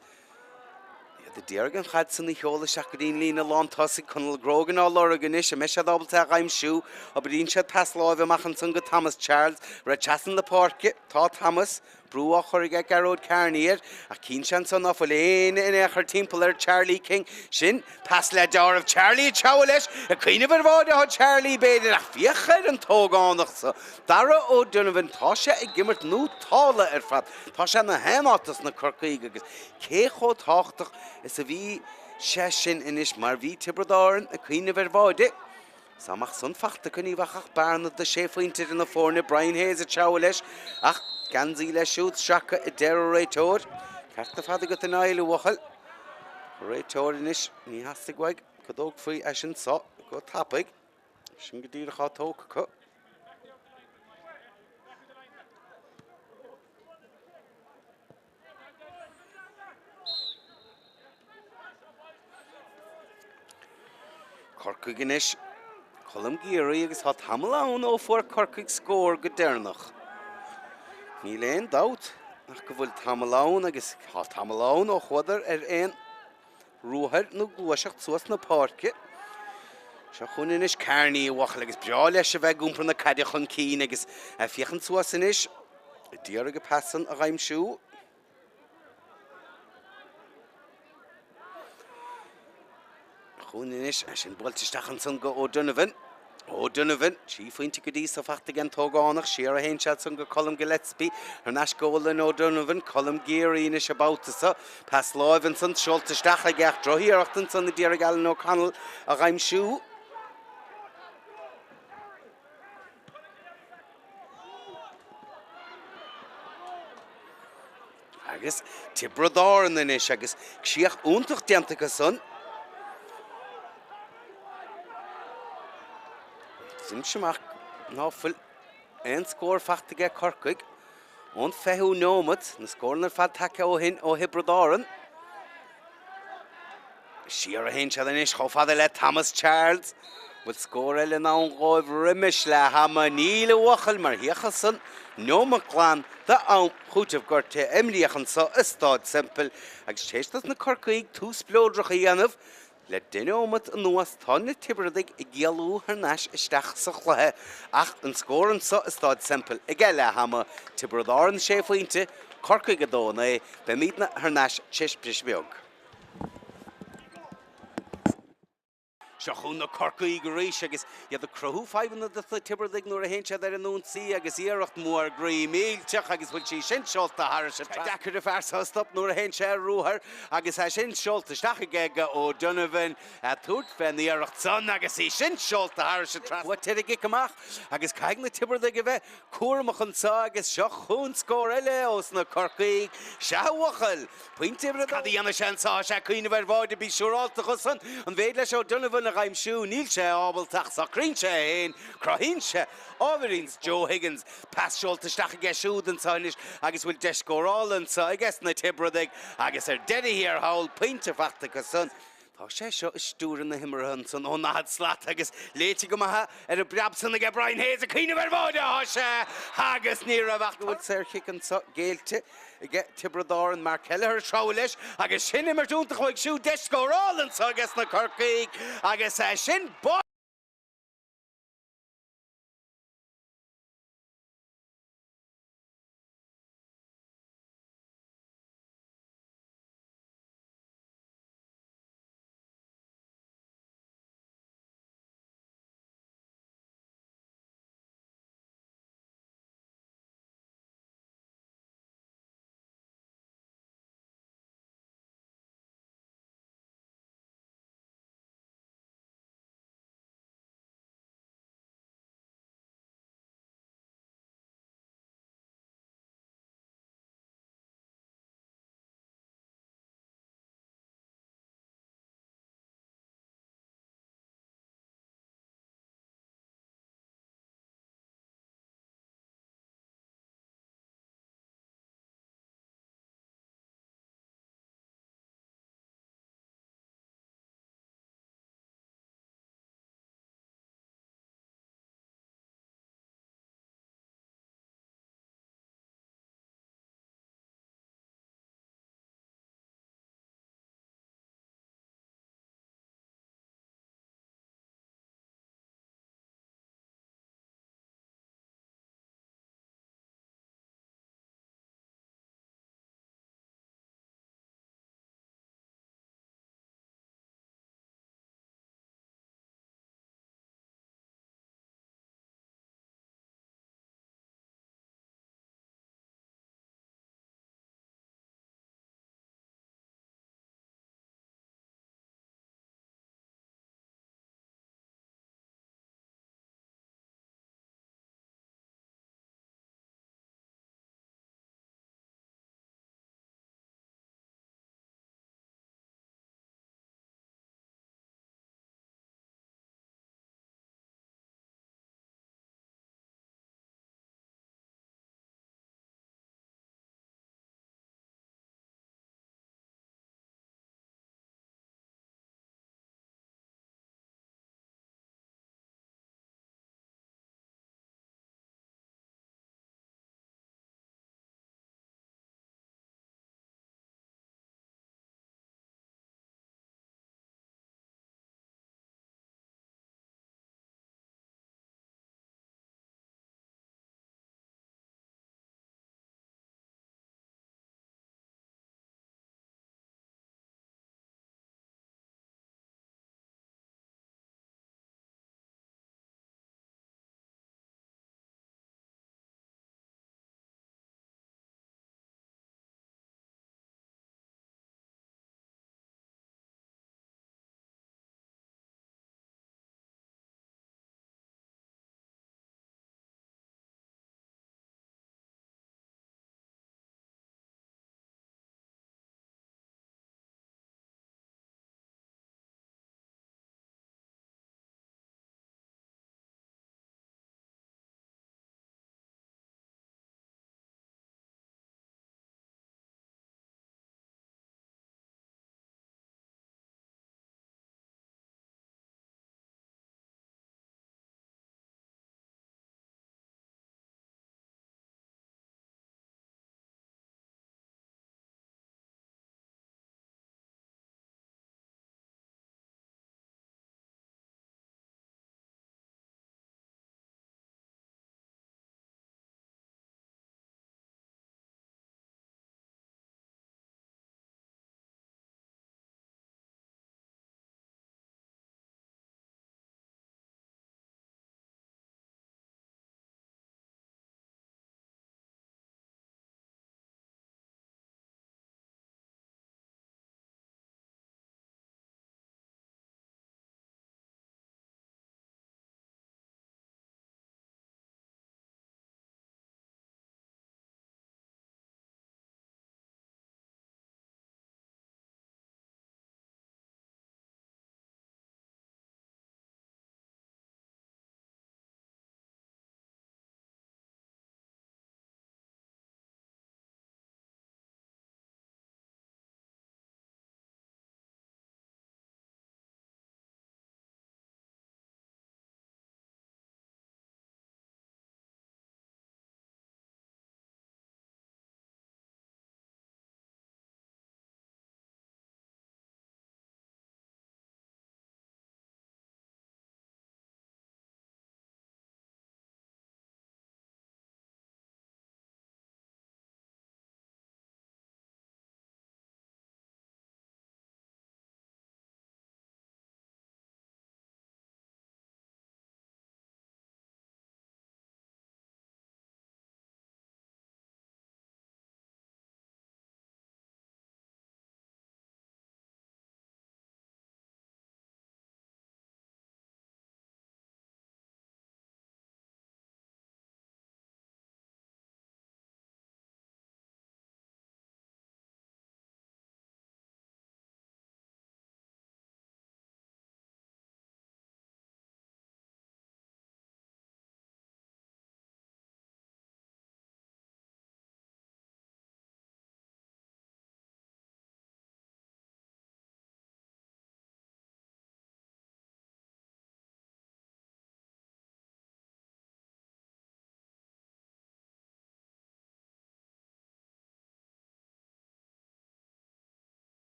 iad ag iarraidh an chaid san a sheoladh isteach go dtí an líne lán tosaigh. Conall Grogan á lorg anois. An mbeidh siad ábalta é a dh'aimsiú? Oibríonn siad pas láimhe amach ansan go Thomas Charles. Raibh trasna na páirce. Tá Thomas. Brú á chur aige Gearóid Kearney air ach cíonn sé ansan ná fuil éinne in aon chor timpeall ar Charlie King. Sin pas le deáramh. Charlie ag treabhadh leis. Ag cuimhneamh ar bháide atá Charlie b'fhéidir ach féach ar an t-ógánach so. Darragh O'Donovan, tá sé ag imirt nótálta ar fad. Tá sé ina thaonát dos na Corcaígh agus cé chomh tábhachtach is a bhí sé sin anois mar bhí Tiobraid Árann ag cuimhneamh ar bháide. Dá mbeadh san fachta acu ní bheadh ach bearna de sé phointe idir na foirne, Brian Hayes ag treabhadh leis ach geansaí leis siúd sracadh a deir an réiteoir. Ceart ar fad agat a Niall, a bhuachaill. An réiteoir anois, ní theastaigh uaidh go dtógfaí é sin so go tapaidh. Sin go díreach á tógtha acu. Corcaigh anois. Colm Geary agus tá tamall ann ó fuair Corcaigh scór go deireanach. Níl aon dabht ach go bhfuil tamall ann agus tá tamall ann ó chuadar ar aon ruathar nó gluaiseacht suas na páirce. Seo chugainn anois Kearney a bhuachaill agus breá leis a bheith ag iompar na caide chun cinn agus ag féachaint suas anois. D'iarraidh an pas san a dh'aimsiú. Chugainn anois, é sin buailte isteach ansan go O'Donovan. O'Donovan, 3 phointe go dtí so fachta ag an t-ógánach, siar a théann sé ansan go Colm Gillespie, thar n-ais go Alan O'Donovan, Colm Geary anois an babhta so, pas láimhe ansan seolta isteach aige ach drochiarracht ansan a d'iarraidh Alan O'Connell a dh'aimsiú. Agus Tiobraid Árann anois agus críoch iontach déanta acu san. Faighimse amach ná fuil aon scór fachta aige Corcaigh ón 20ú neomat, na scóranna ar fad tagtha ó shin ó Thiobraid Árann. Siar a théann siad anois chomh fada le Thomas Charles. Bhfuil scór eile in ann dhóibh roimis leath ama? Níl a bhuachaill mar thiocfadh san neomat glan d'am chúiteamh gortaithe imríodh anso i Stáid Semple agus tar éis dos na Corcaígh tús spleodrach a dhéanamh le deich neomat anuas tá na Tiobradaigh ag éalú thar n-ais isteach sa chluiche ach an scór anso i Stáid Semple ag leath ama, Tiobraid Árann 6 phointe, Corcaigh 2, 9. Beimídne thar n-ais tar éis briseadh beag. Seo chugainn na Corcaígh arís agus iad ag cruthú fadhbanna dos na Tiobradaigh nuair a théann siad ar an ionsaí agus iarracht mhór groí millteach agus bhfuil sí sin seolta thairis an trasnán. Deacair an fear seo a stop nuair a théann sé ar ruathar agus é sin seolta isteach aige go O'Donovan ag tabhairt fén iarracht san agus í sin seolta thairis an trasnán. Buaitear an cic amach agus caithfidh na Tiobradaigh a bheith cúramach anseo agus seo chugainn scór eile ós na Corcaígh. Sea a bhuachaill! Pointe uimhir a dó. Cad a dhéanfaidh sé anseo? Tá sé ag cuimhneamh ar bháide, bí siúrálta dho san. An bhféidir leis O'Donovan a dh'aimsiú? Níl sé ábalta ach socraíonn sé é féin. Cruthaíonn sé ábhairín Joe Higgins. Pas seolta isteach aige siúd anseo anois agus bhfuil deis scórála anseo aige sna Tiobradaigh agus ar deireadh thiar thall, pointe fachta acu san. Tá sé seo ag stiúradh na himeartha ansan ón 40 slat agus léite go maith ar an bpreab san aige Brian Hayes ag cuimhneamh ar bháide atá sé agus ní raibh ach go bhfuil saorchic anso géillte aige Tiobraid Árann, Mark Kelleher ag treabhadh leis agus sin imirt iontach uaidh siúd, deis scórála anso aige sna Corcaígh agus sin báide.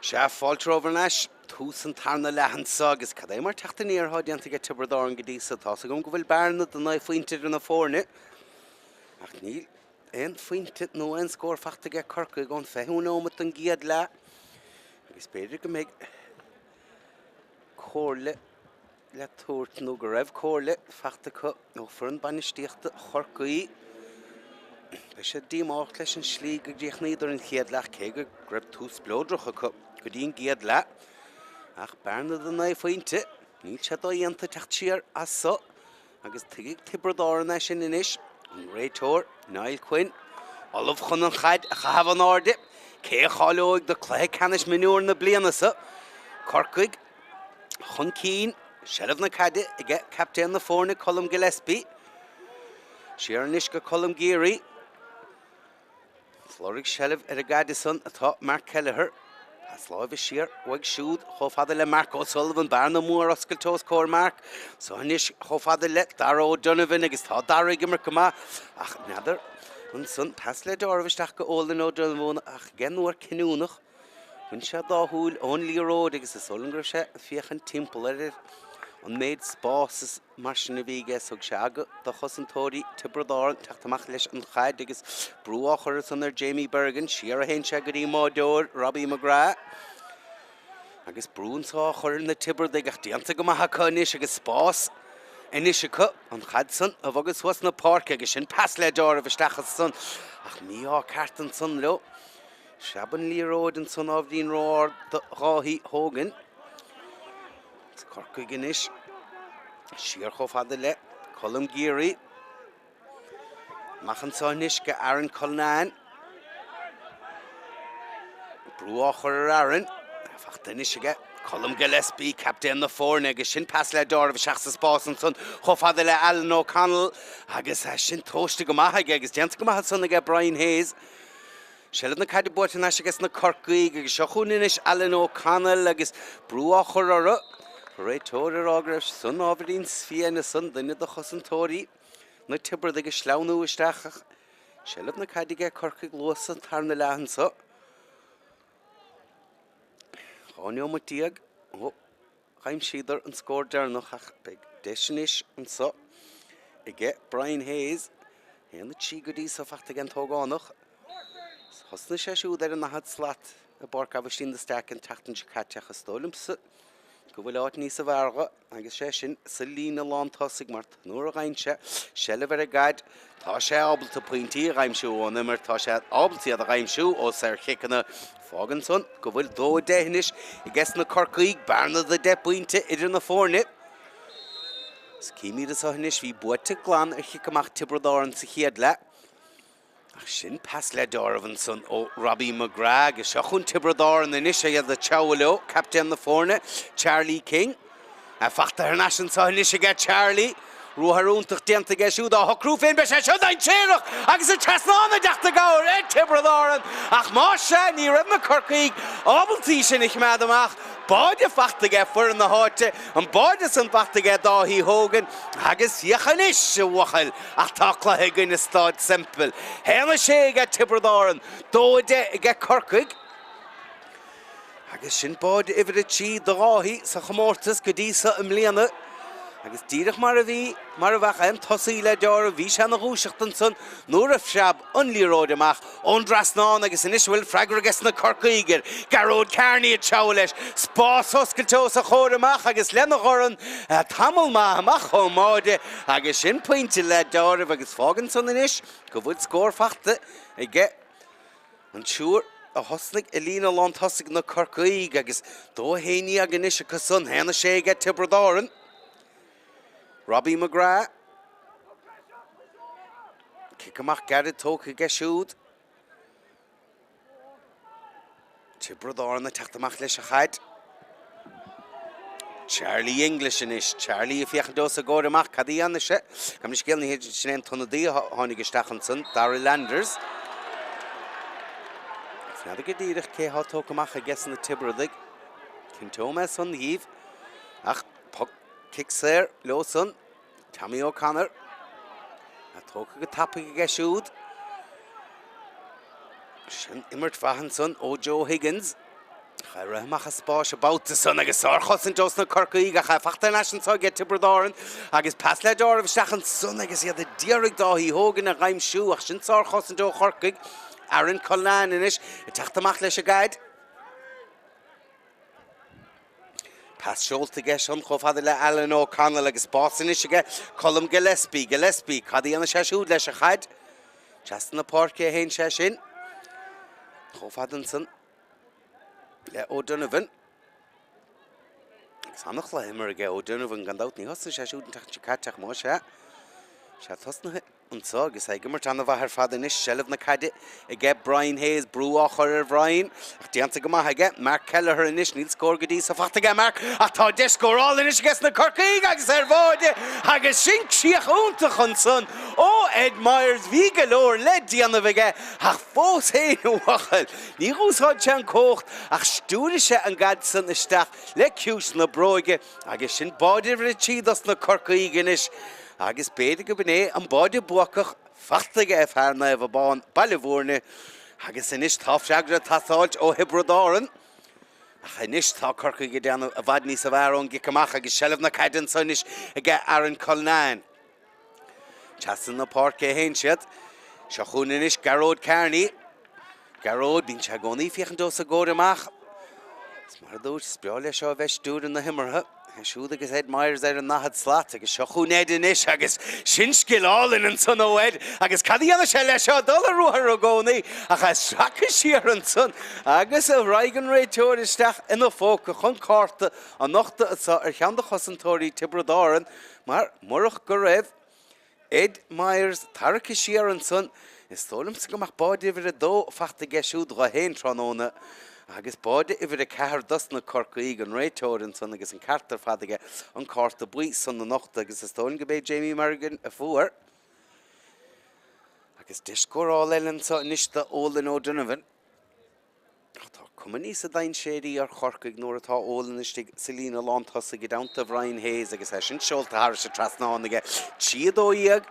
Sea, fáilte romhaibh thar n-ais. Tús an tarna leath anso agus cad é mar teacht aniar atá déanta aige Tiobraid Árann go dtí so. Tá's agam go bhfuil bearna de 9 phointe idir na foirne ach níl aon phointe nó aon scór fachta aige Corcaigh ón 20ú nóimeat den gcéad leath agus b'fhéidir go mbeidh comhairle le tabhairt nó go raibh comhairle fachta acu ó foireann bainistíochta Chorcaí. Beidh siad díomách leis an slí go gcríochnaíodar an chéad leath cé go raibh tús spleodrach acu go dtí an gcéad leath. Ach bearna de 9 phointe, níl sé dodhéanta teacht siar as so agus tuigfidh Tiobraid Árann é sin anois. An réiteoir, Niall Quinn, ullamh chun an chaid a chaitheamh in airde. Cé a cháileoidh do cluiche ceannais mionúir na bliana so? Corcaigh. Chun cinn, seilbh na caide aige captaen na foirne Colm Gillespie. Siar anois go Colm Geary. Ag lorg seilbh ar an gcaid san atá Mark Kelleher. Pas láimhe siar uaidh siúd chomh fada le Mark O'Sullivan. Bearna mór oscailte os comhair Mark. So anois chomh fada le Dara O'Donovan agus tá Dara ag imirt go maith ach n'fheadar ansan pas le deáramh isteach go Eolan O'Donovan ach ag an uair cinniúnach Bhain sé a dá shúil ón liathróid agus is dóigh liom go raibh sé ag féachaint timpeall air ar an méid spás is mar sin a bhí aige. Thug sé aga do chosantóirí Tiobraid Árann teacht amach leis an chaid agus brú á chur ansan ar Jamie Bergin. Siar a théann sé go dtí an mbáireoir, Robbie McGrath. Agus brú anso á chur ar na Tiobradaigh ach déanta go maith acu anois agus spás anois acu an chaid san a bhogadh suas na páirce agus sin pas le deáramh isteach ansan ach mí-ádh ceart ansan leo. Phreab an liathróid ansan ábhairín ró-ard do Dháithí Hogan. Is Corcaigh anois siar chomh fada le Colm Geary. Amach anso anois go Aaron Cullinane. Brú á chur ar Aaron. Fachta anois aige Colm Gillespie, captaen na foirne, agus sin pas le deáramh isteach sa spás ansan chomh fada le Alan O'Connell agus sin tomhaiste go maith aige agus déanta go maith ansan aige Brian Hayes. Seilbh na caide buaite thar n-ais aige sna Corcaígh agus seo chugainn anois Alan O'Connell agus brú á chur orthu. Réiteoir ag rá go raibh san ábhairín sfiain ansan, duine de chosantóirí na Tiobradaigh ag sleamhnú isteach ach seilbh na caide aige Corcaigh luath sa tarna leath anso. 12 neomat ó D'aimsíodar an scór deireanach ach beidh deis anois anso aige Brian Hayes. 1-3 go dtí so fachta ag an t-ógánach. Thosnaigh sé siúd ar an ndaichead slat i bPáirc Aibhistín de Staic an tseachtain seo caite ach is dóigh liomsa go bhfuil áit níosa bhfearr dho agus sé sin sa líne lán tosaigh mar nuair a fhaigheann sé seilbh ar an gcaid tá sé ábalta pointí a dh'aimsiú ón imirt, tá sé ábalta iad a dh'aimsiú ó saorchiceanna. Fágann san go bhfuil 2-10 anois aige sna Corcaígh, bearna de 10 bpointe idir na foirne. Is címid anso anois, bhí buaite glan ar chic amach Tiobraid Árann sa chéad leath. Ach sin pas le deáramh ansan ó Robbie McGrath agus seo chugainn Tiobraid Árann anois iad ag treabhadh leo, captaen na foirne, Charlie King. É fachta thar n-ais anso anois aige Charlie. Ruathar iontach déanta aige siúd á shocrú féin. Beidh sé seo dainséarach agus an trasnán ag teacht i gcabhair ar Tiobraid Árann ach más ea ní raibh na Corcaígh ábalta í sin a choimeád amach. Báide fachta aige foireann na háite, an báide san fachta aige Dáithí Hogan agus féach anois a bhuachaill ach tá cluiche againn i Stáid Semple. 1-6 aige Tiobraid Árann, 2-10 aige Corcaigh. Agus sin báide uimhir 3 do Dháithí sa chomórtas go dtí so i mbliana. Agus díreach mar a bhí, mar a bheadh aon tosaí le deáramh, bhí sé ina dhúiseacht ansan nuair a phreab an liathróid amach ón dtrasnán agus anois a bhfuil freagra aige sna Corcaígh air. Gearóid Kearney ag treabhadh leis. Spás oscailte os a chomhair amach agus lena dhorn tamall maith amach ón mbáide agus sin pointe le deáramh agus fágann san anois go bhfuil scór fachta aige An triúr a thosnaigh i líne lántosaigh na Corcaígh agus 2-11 anois acu san, 1-6 aige Tiobraid Árann. Robbie McGrath. Cic amach gairid tógtha aige siúd. Tiobraid Árann ag teacht amach leis an chaid. Charlie English anois. Charlie ag féachaint os a gcomhair amach. Cad a dhéanfaidh sé? Gabh mo leithscéal, ní hé sin é an t-ionadaí a tháinig isteach ansan, Darragh Landers. N'fheadar go díreach cé atá tógtha amach aige sna Tiobradaigh. Cinnteoidh mé san dhíbh. Ach poc cic saor leo san. Tommy O'Connor. Tógtha go tapaidh aige siúd. Sin imirt mhaith ansan ó Joe Higgins. Ach é ag rith amach as spás an babhta san agus sárchosaint ós na Corcaígh ach é fachta thar n-ais anso aige Tiobraid Árann agus pas le deáramh isteach ansan agus iad a d'iarraidh Dáithí Hogan a dh'aimsiú ach sin sárchosaint ó Chorcaigh. Aaron Cullinane anois ag teacht amach leis an gcaid. Pas seolta aige san chomh fada le Alan O'Connell agus spás anois aige Colm Gillespie. Gillespie, cad a dhéanfaidh sé siúd leis an chaid? Trasna na páirce a théann sé sin. Chomh fada ansan le O'Donovan. Agus an-chluiche imeartha aige O'Donovan gan dabht. Ní thosnaigh sé siúd an tseachtain seo caite ach más ea, sé tosnaithe anseo agus é ag imirt an-mhaith ar fad anois. Seilbh na caide aige Brian Hayes, brú á chur ar Bhrian ach déanta go maith aige. Mark Kelleher anois, níl scór go dtí so fachta aige Mark ach tá deis scórála anois aige sna Corcaígh agus ar bháide agus sin críoch iontach ansan ó Ed Myers. Bhí go leor le déanamh aige ach fós féin a bhuachaill, ní dh'úsáid sé an cumhacht ach stiúirigh sé an gcaid san isteach le ciumhais na bróige agus sin báide uimhir 3 dos na Corcaígh anois agus b'fhéidir go b'in é an báide buacach fachta aige fear Naomh Abán, Baile Bhúirne agus anois tá freagra ag teastáilt ó Thiobraid Árann. Ach anois tá Corcaigh ag déanamh i bhfad níosa bhfearr ón gcic amach agus seilbh na caide anso anois aige Aaron Cullinane. Trasna na páirce a théann siad. Seo chugainn anois Gearóid Kearney. Gearóid, bíonn sé i gcónaí ag féachaint os a gcomhair amach. Is mar a dúirt, is breá leis seo a bheith ag stiúradh na himeartha. É siúd agus Ed Myers ar an ndaichead slat agus seo chugainn Ed anois agus sin scil álainn ansan ó Ed agus cad a dhéanfaidh sé leis seo? Dul ar ruathar i gcónaí ach é sracadh siar ansan agus raghaidh an réiteoir isteach ina phóca chun cárta a nochtadh anso ar cheann de chosantóirí Tiobraid Árann mar murach go raibh Ed Myers tarraicthe siar ansan, is dóigh liomsa go mbeadh báide uimhir a dó fachta aige siúd dho fhéin tráthnóna agus báide uimhir a ceathair dos na Corcaígh, an réiteoir ansan agus an ceart ar fad aige an cárta buí san a nochtadh agus is dóigh liom go b'é Jamie Merrigan a fuair. Agus deis scórála eile anso anois do Olin O'Donovan. Ach tá cuma níosa dainséaraí ar Chorcaigh nuair atá Olin istigh sa líne lántosaigh i dteannta Bhrian Hayes agus é sin seolta thairis an trasnán aige. 3 12.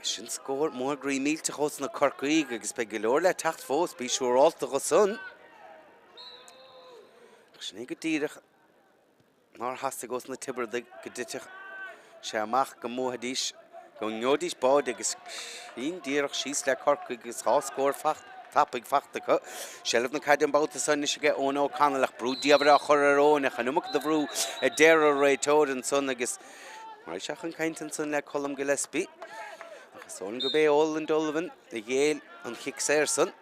Agus sin scór mór groí millteach ós na Corcaígh agus beidh go leor le teacht fós, bí siúrálta dho san. Ach sin é go díreach. nár theastaigh ós na Tiobradaigh go dtitfeadh sé amach go mbuafaidís, go ngeobhaidís báide agus sin díreach síos le Corcaigh agus dhá scór tapaidh fachta acu. Seilbh na caide an babhta seo anois aige Eoin O'Connell ach brú diamhair á chur ar Eoin ach an iomarca de bhrú a deir an réiteoir ansan agus raghaidh sé chun cainte ansan le Colm Gillespie ach is dóigh liom gurb é Olin Donovan a ghéill an chic saor san.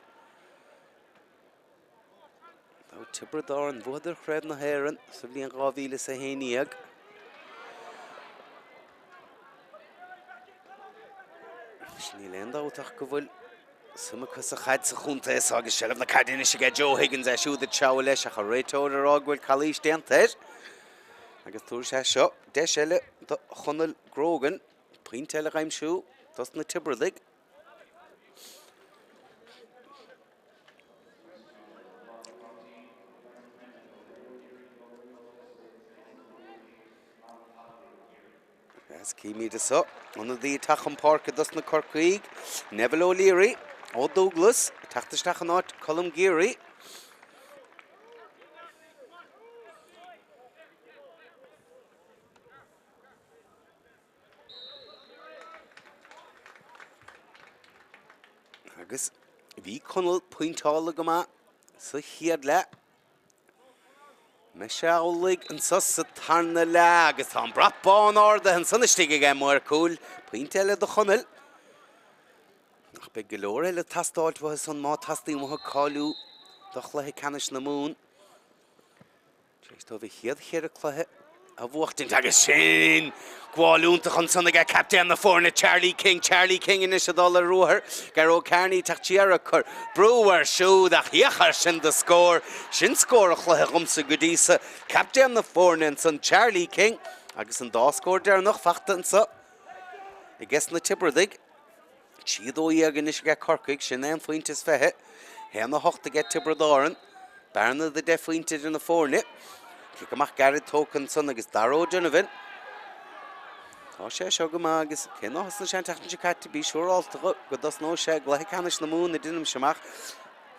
Tá Tiobraid Árann, bhuadar Craobh na hÉireann sa bhliain 2011. Anois níl aon dabht ach go bhfuil suim acu sa chaid sa chontae seo agus seilbh na caide anois aige Joe Higgins é siúd ag treabhadh leis ach an réiteoir ag rá go bhfuil calaois déanta air. Agus tabharfaidh sé seo deis eile do Chonall Grogan pointe eile a dh'aimsiú dos na Tiobradaigh. Agus címid anso, ionadaí ag teacht chun páirce dos na Corcaígh, Neville O'Leary ó Dúglas, ag teacht isteach in áit Colm Geary. Agus bhí Conall pointeála go maith sa chéad leath. Mbeidh sé amhlaidh anso sa tarna leath agus tá an brat bán ardaithe ansan istigh aige maor cúil. Pointe eile do Chonall. Ach beidh go leor eile ag teastáilt uathu san má teastaíonn uathu cáiliú do chluiche ceannais na Mumhan. Tar éis dóibh a chéad cheithre cluiche a bhuachtaint agus sin gabháil iontach ansan aige captaen na foirne Charlie King, Charlie King anois ag dul ar ruathar, Gearóid Kearney ag teacht siar ag cur brú air siúd ach féach air sin do scór, sin scór an chluiche dhomsa go dtí so, captaen na foirne ansan Charlie King agus an dá scór deireanach fachta anso aiges na Tiobradaigh. 3 12 anois aige Corcaigh, sin aon phointe is fiche. 1 8 aige Tiobraid Árann. Bearna de 10 phointe idir na foirne. Cic amach gairid tógtha ansan agus Darragh O'Donovan. Tá sé seo go maith agus cé nár thosnaigh sé an tseachtain seo caite, bí siúrálta go dtosnóidh sé i gcluiche ceannais na Mumhan a deinimse amach.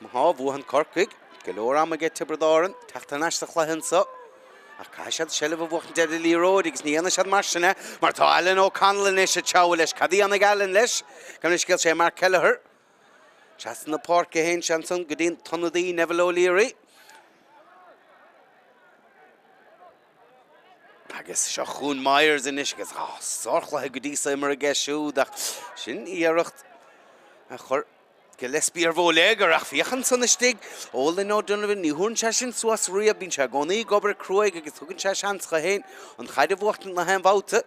Má bhuann Corcaigh, go leor ama aige Tiobraid Árann teacht thar n-ais sa chluiche anso. Ach caithfidh siad seilbh a bhuachaint ar an liathróid agus ní dhéanfaidh siad mar sin é mar tá Alan O'Connell anois ag treabhadh leis. Cad a dhéanfaidh Alan leis? Gabh mo leithscéal, sé Mark Kelleher. Trasna na páirce a théann sé ansan go dtí an t-ionadaí Neville O'Leary. Agus seo chugainn Myers anois agus sárchluiche go dtí so imeartha aige siúd ach sin iarracht a chuir Gillespie ar bhóiléagar ach féach ansan istigh, Olin O'Donovan, ní thabharann sé sin suas riamh, bíonn sé i gcónaí ag obair cruaidh agus tugann sé seans dho fhéin an chaid a bhuachtaint na haon bhabhta.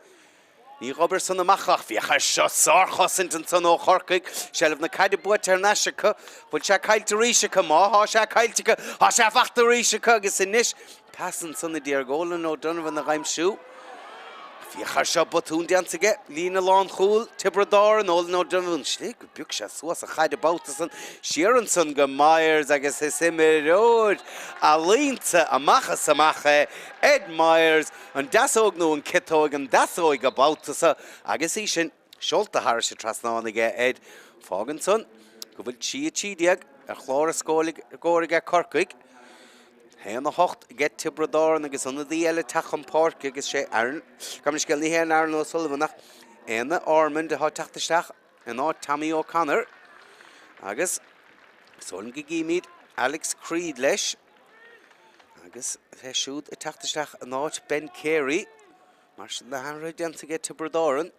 Ní dh'obair san amach ach féach air seo, sárchosaint ansan ó Chorcaigh, seilbh na caide buaite thar n-ais acu, bhfuil sé caillte arís acu, má thá sé caillte acu, thá sé fachta arís acu agus anois Pas ansan a d'iarraidh Olin O'Donovan a dh'aimsiú. Féach air seo, botún déanta aige, líne lánchúil, Tiobraid Árann, Olin O'Donovan, slí go bpioc sé suas an chaid an babhta san, siar ansan go Myers agus is imreoir ealaíonta amach is amach é Ed Myers, an deasóg nó an ciotóig, an deasóig an babhta so agus í sin Seolta thairis an trasnán aige Ed. Fágann san go bhfuil 3 13 ar chlár an scóir aige Corcaigh. 1 8 aige Tiobraid Árann agus ionadaí eile ag teacht chun páirce agus sé Aaron, gabh mo leithscéal, ní hé an Aaron O'Sullivan ach Éanna Ormond atá ag teacht isteach in áit Tommy O'Connor agus is dóigh liom go gcímid Alex Creed leis agus é siúd ag teacht isteach in áit Ben Carey. Mar sin na hathruithe déanta aige Tiobraid Árann.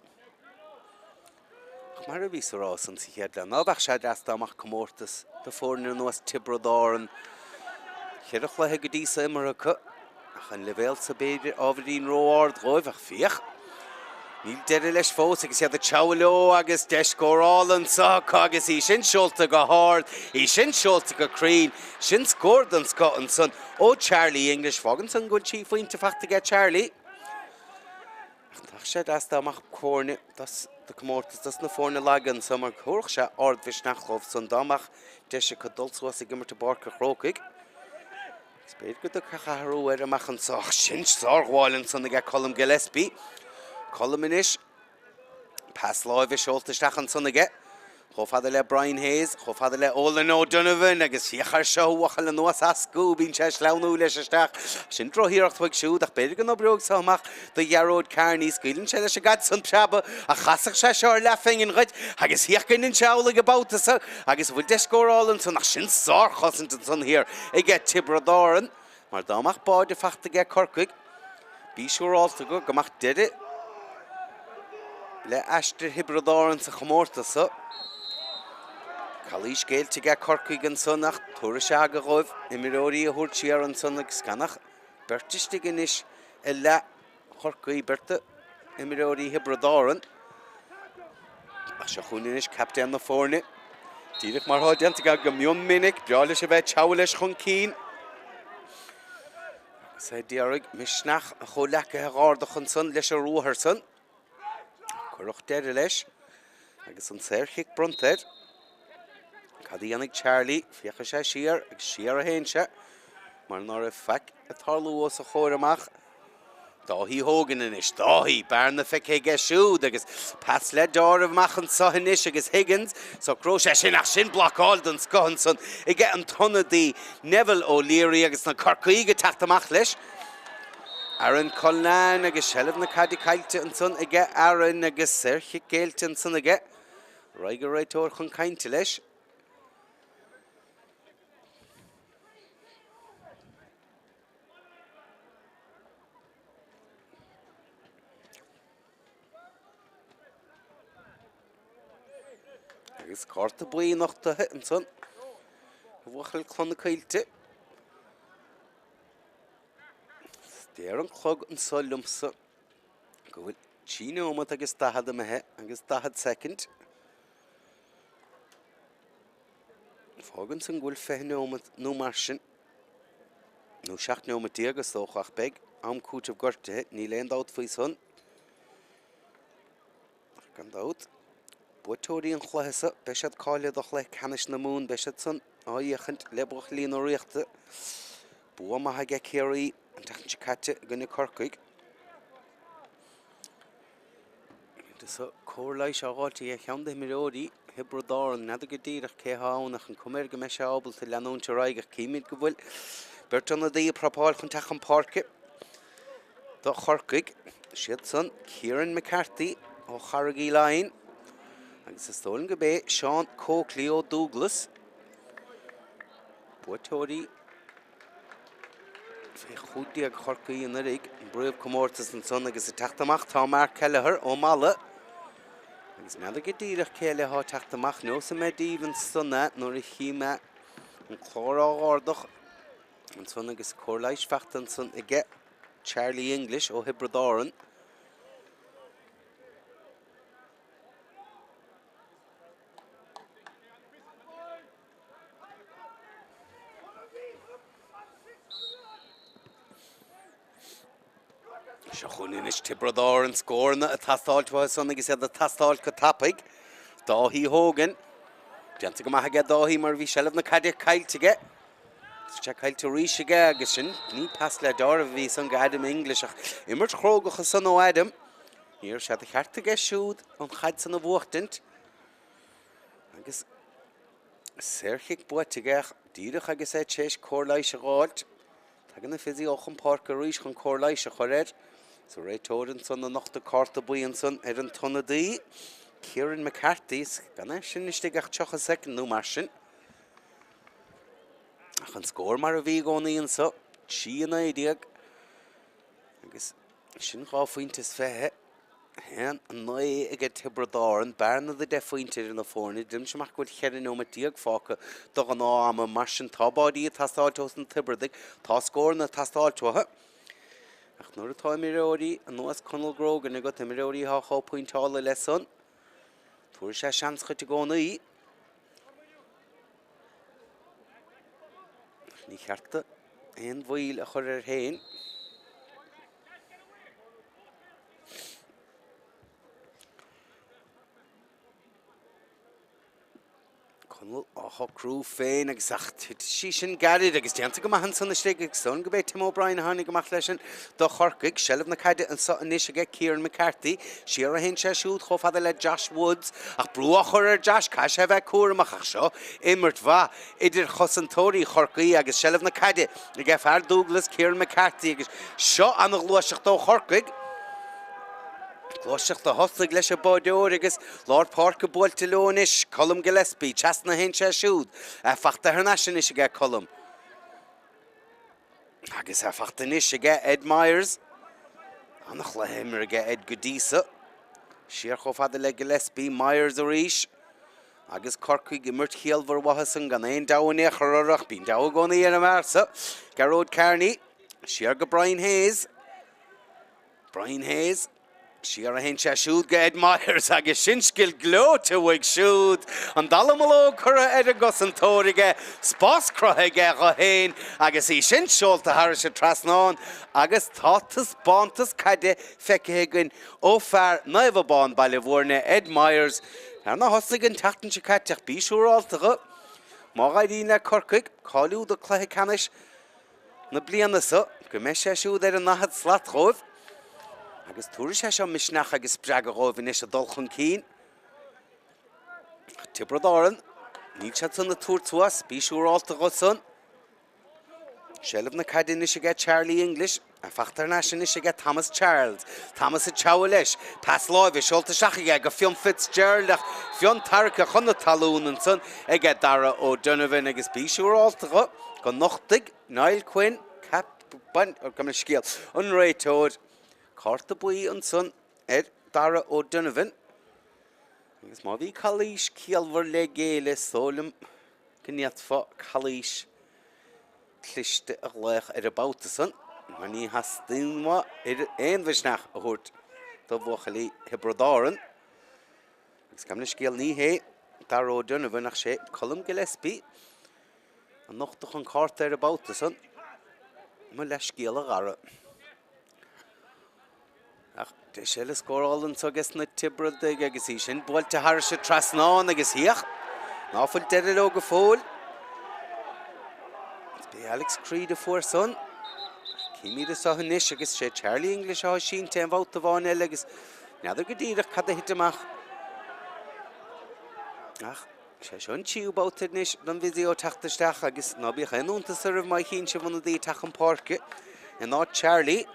Ach mar a bhíos a rá san sa chéad leath, ná bheadh sé deas dá mbeadh comórtas do foirne ar nós Tiobraid Árann. Cheithre chluiche go dtí so imeartha acu, ach an leibhéal so b'fhéidir ábhairín ró-ard dhóibh, ach féach, níl deireadh leis fós agus iad ag treabhadh leo agus deis scórála anso acu agus í sin seolta go hard, í sin seolta go cruinn, sin scór den scoth ansan ó Charlie English. Fágann san go bhfuil trí phointe fachta aige Charlie. Ach bheadh sé deas dá mbeadh foirne do comórtas dos na foirne laga anso mar thabharfadh sé ardmhisneach dhóibh san dá mbeadh deis acu dul suas ag imirt i bPáirc an Chrócaigh. Agus b'fhéidir go dtiocfadh athrú air amach anso. Ach sin sárghabháil ansan aige Colm Gillespie. Colm anois. Pas láimhe seolta isteach ansan aige. Chomh fada le Brian Hayes, chomh fada le Olin O'Donovan agus féach air seo a bhuachaill anuas as scuab, bíonn sé ag sleamhnú leis isteach. Sin drochiarracht uaidh siúd ach b'fhéidir go n-oibreoidh so amach do Ghearóid Kearney. Scaoileann sé leis an gcaid san preabadh ach chasfadh sé seo ar leathphingin dhuit agus féach go ndeineann sé amhlaidh an babhta so agus an bhfuil deis scórála ansan ach sin sárchosaint ansan thiar aige Tiobraid Árann. Mar dá mbeadh báide fachta aige Corcaigh, bí siúrálta go go mbeadh deireadh le aistear Thiobraid Árann sa chomórtas so. Calaois géillte aige Corcaigh ansan ach tabharfaidh sé aga dhóibh imreoirí a thabhairt siar ansan agus gan ach beirt istigh anois i leath Chorcaí, beirt d'imreoirí Thiobraid Árann. Ach seo chugainn anois captaen na foirne. Díreach mar atá déanta aige go mion minic, breá leis a bheith ag treabhadh leis chun cinn. Agus é d'iarraidh misneach a chomhleacaithe a dh'ardach ansan leis an ruathar san. Cuireadh deireadh leis agus an saorchic bronnta air. Cad a dhéanfaidh Charlie? Féachfaidh sé siar agus siar a théann sé mar ná raibh faic ag tarlú os a chomhair amach. Dáithí Hogan anois, Dáithí, bearna feicthe aige siúd agus pas le deáramh amach anso anois agus Higgins, socróidh sé sin ach sin blocáil den scoth ansan aige an t-ionadaí Neville O'Leary agus na Corcaígh ag teacht amach leis. Aaron Cullinan agus seilbh na caide caillte ansan aige Aaron agus saorchic géillte ansan aige. Raghaidh an réiteoir chun cainte leis. Agus cárta buí nochtaithe ansan do bhuachaill Clonakilty. Deir an clog anso liomsa go bhfuil 3 nóiméad agus 40 imithe agus 40 soicind. Fágann san go bhfuil 20 nóiméad nó mar sin. Nó 17 nóiméad is dócha, ach beidh am cúitimh gortaithe, níl aon dabht faoi san. Ach gan dabht, buaiteoirí an chluiche seo, beidh siad cáilithe do chluiche ceannais na Mumhan, beidh siad san á fhéachaint le buachaillí na Ríochta. Bua maith aige Ciarraí an tseachtain seo caite i gcoinne Corcaigh. Cóir leighis á fháilt ag cheann d'imreoirí. Thiobraid Árann. N'fheadar go díreach cé thá ann ach an cuma air go mbeidh sé ábalta leanúint ar aghaidh ach címid go bhfuil beirt ionadaí ag prapáil chun teacht chun páirce do Chorcaigh. Siad san Kieran McCarthy ó Charraig Uí Leighin agus is dóigh liom gurb é Seán Coakley ó Dúglas. Buaiteoirí Fé 15 Chorcaí anuraidh, an bpríomhchomórtas ansan agus ag teacht amach tá Mark Kelleher ó Mala. Agus n'fheadar go díreach cé eile atá ag teacht amach, neosfaidh mé daoibh ansan é nuair a chí mé an clár á dh'ardach ansan agus cóir leighis fachta ansan aige Charlie English ó Thiobraid Árann. Seo chugainn anois Tiobraid Árann, scóranna ag teastáilt uathu san agus iad ag teastáilt go tapaidh. Dáithí Hogan. Déanta go maith aige Dáithí mar bhí seilbh na caide caillte aige. Tá sé caillte arís aige agus sin ní pas le deáramh a bhí san go Adam English ach imirt chrógach ansan ó Adam. Ní raibh sé de cheart aige siúd an chaid san a bhuachtaint. Agus Saorchic buaite aige ach díreach agus é tar éis cóir leighis a dh'fháilt, tagann na physio chun páirce arís chun cóir leighis a chur air. Is an réiteoir ansan ag nochtadh cárta buí ansan ar an t-ionadaí, Kieran McCarthy, is gan é sin istigh ach 30 soicind nó mar sin. Ach an scór mar a bhí i gcónaí anso, 3-19 agus sin dhá phointe is fiche. 1, 9 aige Tiobraid Árann, bearna de 10 phointe idir na foirne. Deirimse amach go bhfuil 14 nóiméad fágtha de ghnáth ama. Mar sin, tá báidí ag teastáilt ós na Tiobradaigh, tá scóranna ag teastáilt uathu. Ach nuair atá imreoirí ar nós Conal Grogan agat, imreoirí atá chomh pointeála leis san, tabharfaidh sé seans dhuit i gcónaí. Ach ní cheart dó aon mhoill a chur air féin. Conal á shocrú féin agus ach thit sí sin gairid agus déanta go maith ansan istigh agus san go b'é Tim O'Brien a tháinig amach leis sin do Chorcaigh. Seilbh na caide anso anois aige Kieran McCarthy. Siar a théann sé siúd chomh fada le Josh Woods ach brú á chur ar Josh. Caithfidh sé a bheith cúramach ach seo imirt mhaith idir chosantóirí Chorcaí agus seilbh na caide Aige fear Dúglas, Kieran McCarthy agus seo ana-ghluaiseacht ó Chorcaigh. Gluaiseacht a thosaigh leis an báireoir agus lár páirce buailte leo anois. Colm Gillespie, trasna a théann sé siúd. É fachta thar n-ais anois aige Colm. Agus é fachta anois aige Ed Myers. Ana-chluiche imeartha aige Ed go dtí so. Siar chomh fada le Gillespie, Myers arís. Agus Corcaigh imirt chiallmhar mhaith ansan gan aon deabhadh in aon chor orthu ach bíonn deabhadh i gcónaí ar an bhfear so. Gearóid Kearney, siar go Brian Hayes. Brian Hayes, siar a théann sé siúd go Ed Myers agus sin scil gleoite uaidh siúd. An dallamullóg curtha ar an gcosantóir aige, spás cruthaithe aige dho féin agus í sin seolta thairis an trasnán agus tá taispeántas caide feicthe againn ó fear Naomh Abán Baile Bhúirne, Ed Myers, Fear nár thosnaigh an tseachtain seo caite ach bí siúrálta dho, má éiríonn le Corcaigh cáiliú do cluiche ceannais na bliana so, go mbeidh sé siúd ar an ndaichead slat dhóibh agus tabharfaidh sé seo misneach agus spreagadh dhóibh anois a dul chun cinn. Tiobraid Árann, níl siad san ag tabhairt suas, bí siúrálta dho san. Seilbh na caide anois aige Charlie English. É fachta thar n-ais anois aige Thomas Charles. Thomas ag treabhadh leis. Pas láimhe seolta isteach aige go Fionn Fitzgerald ach Fionn tarraicthe chun na talún ansan aige Darragh O'Donovan agus bí siúrálta dho go nochtfaidh Niall Quinn cap gabh mo leithscéal an réiteoir cárta buí ansan ar Darragh O'Donovan agus má bhí calaois ciallmhar le géilleadh is dóigh liom go bhféadfá calaois cliste a ghlaoch ar an babhta san, mar ní theastaíonn uaidh aon mhisneach a thabhairt do bhuachaillí Thiobraid Árann. Agus gabh mo leithscéal, ní hé Darragh O'Donovan ach sé Colm Gillespie a nochtadh an cárta ar an babhta san. Mo leithscéal a Dhara. Ach deis eile scórála anso ages na Tiobradaigh agus í sin buailte thairis an trasnán agus féach ná fuil deireadh leo go fóill. Is b'é Alex Creed a fuair san. Címid anso anois agus sé Charlie English atá sínte aon bhabhta amháin eile agus n'fheadar go díreach cad a thit amach. Ach sé seo an tríú babhta anois don bhFisio teacht isteach agus ná bíodh aon iontas oraibh má chíonn sibh ionadaí ag teacht chun páirce in áit Charlie.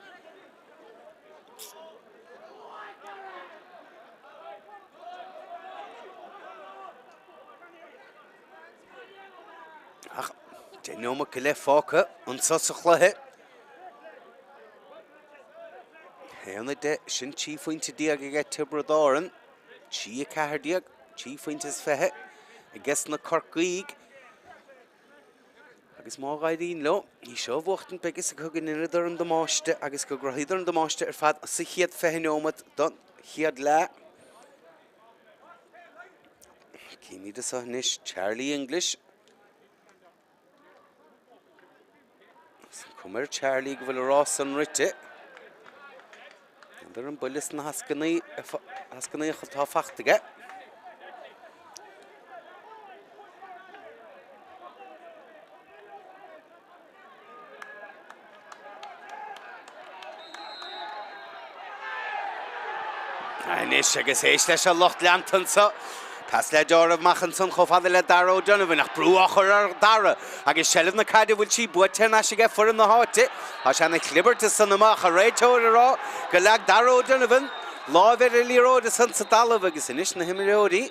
Ach 10 neomat go leith fágtha anso sa chluiche. 1-10, sin 13 phointe aige Tiobraid Árann. 3 14, 3 phointe is 20 aige na Corcaígh. Agus má éiríonn leo í seo a bhuachtaint beidh fhios acu go ndeineadar an damáiste agus go gcruthaíodar an damáiste ar fad sa chéad 20 neomat don chéad leath. Címid anso anois Charlie English. Is an cuma ar Charlie go bhfuil a rás san rite. N'fheadar an buille sna heascannaí atá fachta aige. Anois agus éist leis an lucht leanta anso. Pas le deáramh amach ansan chomh fada le Darragh O'Donovan ach brú á chur ar Darragh agus seilbh na caide bhfuil sí buaite thar n-ais aige foireann na háite. Tá sé ina chlibirt ansan amach an réiteoir ag rá go leag Darragh O'Donovan láimh ar an liathróid ansan sa dtalamh agus anois na himreoirí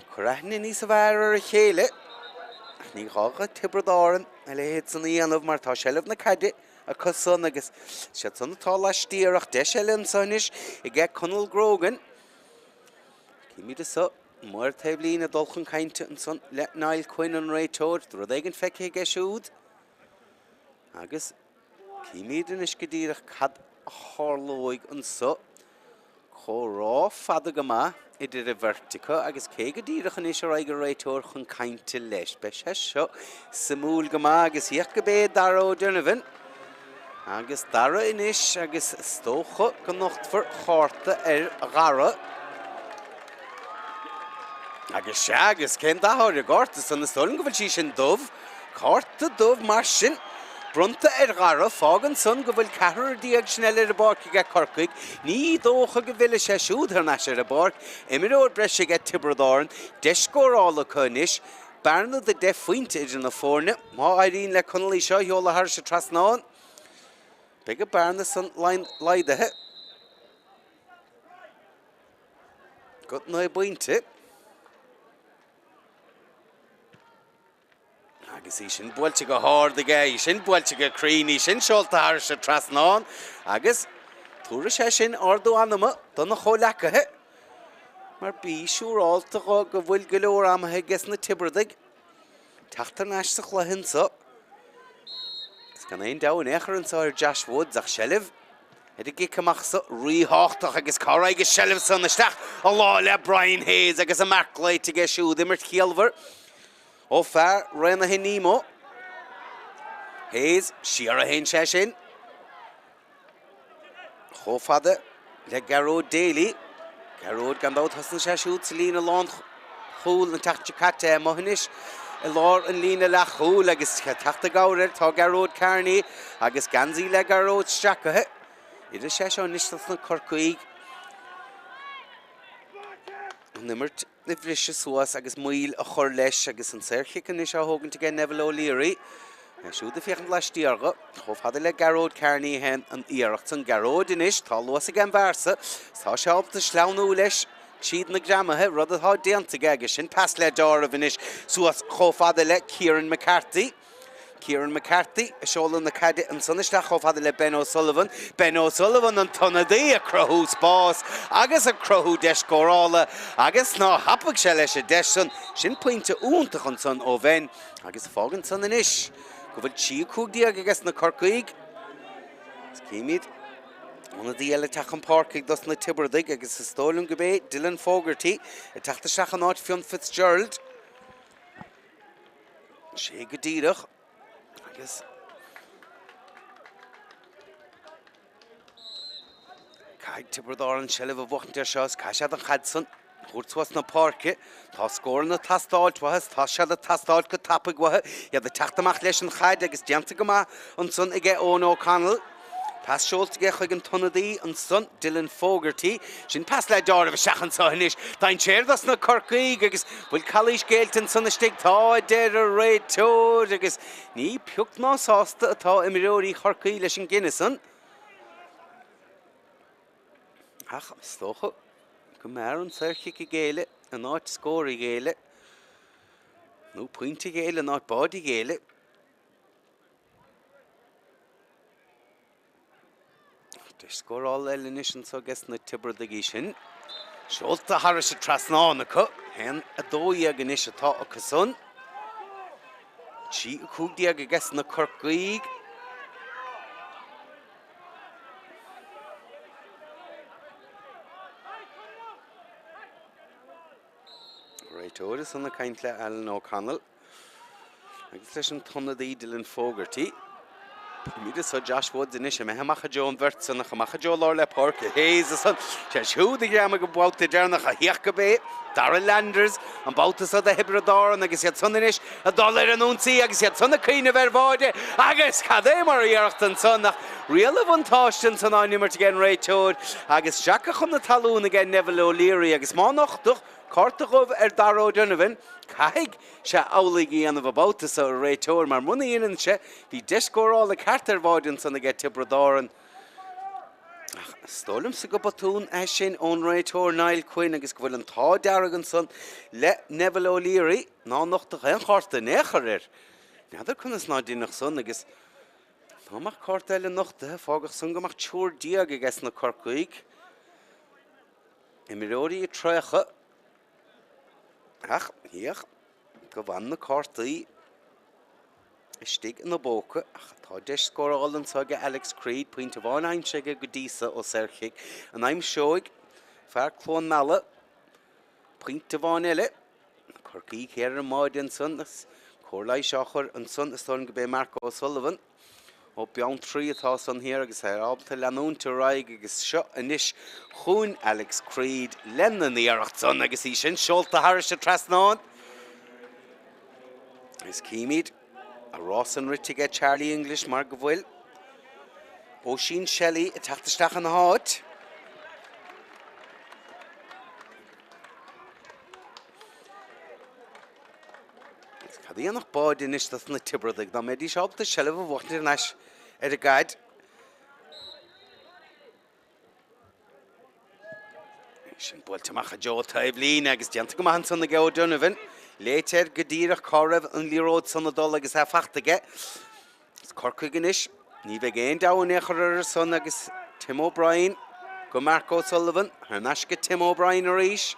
ag cur aithne níos fearr ar a chéile. Ach ní gá do Thiobraid Árann a leithéid san a dhéanamh mar tá seilbh na caide acu san agus siad san atá laistiar ach deis eile anso anois aige Conall Grogan. Címid anso maor taobhlíne ag dul chun cainte ansan le Niall Quinn an réiteoir, rud éigin feicthe aige siúd agus Címid anois go díreach cad a tharlóidh anso. Comhrá fada go maith idir an bheirt acu agus cé go díreach anois a raghaidh an réiteoir chun cainte leis. Beidh sé seo suimiúil go maith agus féach go b'é Darragh O'Donovan agus Darragh anois agus is dócha go nochtfar cárta ar Dharragh. Agus sea, agus cén dath ar an gcárta san? Is dóigh liom go bhfuil sí sin dubh. Cárta dubh mar sin bronnta ar Dharragh, fágann san go bhfuil ceathrar déag sin eile ar an bpáirc aige Corcaigh. Ní dócha go bhfillfidh sé siúd thar n-ais ar an bpáirc. Imreoir breise aige Tiobraid Árann, deis scórála acu anois. Bearna de 10 phointe idir na foirne. Má éiríonn le Conall í seo a sheoladh thairis an trasnán, beidh an bearna san laghdaithe go 9 bpointe. Agus í sin buailte go hard aige, í sin buailte go cruinn, í sin seolta thairis an trasnán agus tabharfaidh sé sin ardú anama do na chomhleacaithe mar bí siúrálta go go bhfuil go leor ama aige sna Tiobradaigh teacht thar n-ais sa chluiche anso. Agus gan aon deabhadh in aon chor anso ar Josh Woods ach seilbh ar an gcic amach so ríthábhachtach agus cá raghaidh an seilbh san isteach i lámha Brian Hayes agus an marc glaoite aige siúd imirt chiallmhar ó fear raonaithe Nemo. Hayes, siar a théann sé sin. Chomh fada le Gearóid Daly. Gearóid gan dabht thosnaigh sé siúd sa líne lánchúil an tseachtain seo caite, é amuigh anois i lár an líne leathchúil agus teacht i gcabhair air tá Gearóid Kearney agus geansaí le Gearóid streacaithe. Oirfidh sé seo anois dos na Corcaígh an imirt a bhriseadh suas agus moill a chur leis agus an saorchic anois á thógaint aige Neville O'Leary. É siúd ag féachaint laistiar dho, chomh fada le Gearóid Kearney a théann an iarracht san. Gearóid anois, tá luas ag an bhfear so, tá sé ábalta sleamhnú leis tríd na greamaithe, rud atá déanta aige agus sin pas le deáramh anois suas chomh fada le Kieran McCarthy. Kieran McCarthy ag seoladh na caide ansan isteach chomh fada le Ben O'Sullivan. Ben O'Sullivan an t-ionadaí ag cruthú spás agus ag cruthú deis scórála agus ná thapaigh sé leis an deis san. Sin pointe iontach ansan ó Bhen agus fágann san anois go bhfuil 3 15 aige sna Corcaígh. Is címid ionadaí eile teacht chun páirce dos na Tiobradaigh agus is dóigh liom go b'é Dylan Fogarty ag teacht isteach in áit Fionn Fitzgerald. Sé go díreach agus caithfidh Tiobraid Árann seilbh a bhuachaint air seo is caithfidh siad an chaid san a thabhairt suas na páirce. Tá scóranna ag teastáilt uathu is tá siad ag teastáilt go tapaidh uathu. Iad ag teacht amach leis an chaid agus déanta go maith ansan aige Eoin O'Connell. Pas seolta aige chuig an t-ionadaí ansan, Dylan Fogarty. Sin pas le deáramh isteach anso anois. Dainséar dos na Corcaígh agus bhfuil calaois géillte ansan istigh? Tá, a deir an réiteoir agus ní pioc ná sásta atá imreoirí Chorcaí leis an gcinneadh san. Ach is dócha go mb'fhearr an saorchic a ghéilleadh in áit scór a ghéilleadh, nó pointe a ghéilleadh in áit báide a ghéilleadh. Deis scórála eile anois anso ages na Tiobradaigh í sin. Seolta thairis an trasnán acu. 1-12 anois atá acu san. 3-15 ages na Corcaígh. Réiteoir ansan ag caint le Alan O'Connell. Agus leis an t-ionadaí Dylan Fogarty. Feicimid anso Josh Woods anois imithe amach i dtreo an bheirt san ach amach i dtreo lár le páirce Hayes ansan. Sé siúd a ghreamaigh an babhta deireanach a theacht go bé Darragh Landers an babhta so do Thiobraid Árann agus iad san anois ag dul ar an ionsaí agus iad san ag cuimhneamh ar bháide agus cad é mar iarracht ansan ach riail an bhuntáiste ansan á n-imirt ag an réiteoir agus seacadh chun na talún aige Neville O'Leary agus má nochtadh cárta dhubh ar Darragh O'Donovan Caithfidh sé amhlaidh a dhéanamh an babhta so, a réiteoir, mar muna ndéanann sé, bhí deis scórála ceart ar bháide ansan aige Tiobraid Árann. Ach is dóigh liomsa gur botún é sin ón réiteoir Niall Quinn agus go bhfuil an t-ádh dearg ansan le Neville O'Leary ná nochtadh aon chárta in aon chor air. N'fheadar conas ná deineadh san agus dá mbeadh cárta eile nochtaithe, fágfadh san go mbeadh 13 ages na Corcaígh. Imreoirí ag traochadh. Ach féach go bhfan na cártaí istigh ina bpóca ach tá deis scórála anseo aige Alex Creed, pointe amháin aimsithe aige go dtí so ó saorchic. An aimseoidh fear Cluain Meala pointe amháin eile? Corcaígh thiar ar an mbáide ansan agus cóir leighis á chur ansan is dóigh liom go b'é Mark O'Sullivan. Ó Beanntraí atá ansan thiar agus é ábalta leanúint ar aghaidh agus seo anois chugainn Alex Creed lena n-iarracht san agus í sin seolta thairis an trasnán. Is címid a rás san rite aige Charlie English mar go bhfuil Oisín Shelley ag teacht isteach ina háit. Agus cad a dhéanfadh báide anois dos na Tiobradaigh dá mbeidís ábalta seilbh a bhuachaint thar n-ais ar an gcaid? Sin buailte amach i dtreo taobh líne agus déanta go maith ansan ag O'Donovan. Léite air go díreach cá raibh an liathróid san ag dul agus é fachta aige. Is Corcaigh anois, ní bheidh aon deabhadh in aon chor orthu san agus Tim O'Brien go Mark O'Sullivan, thar n-ais go Tim O'Brien arís.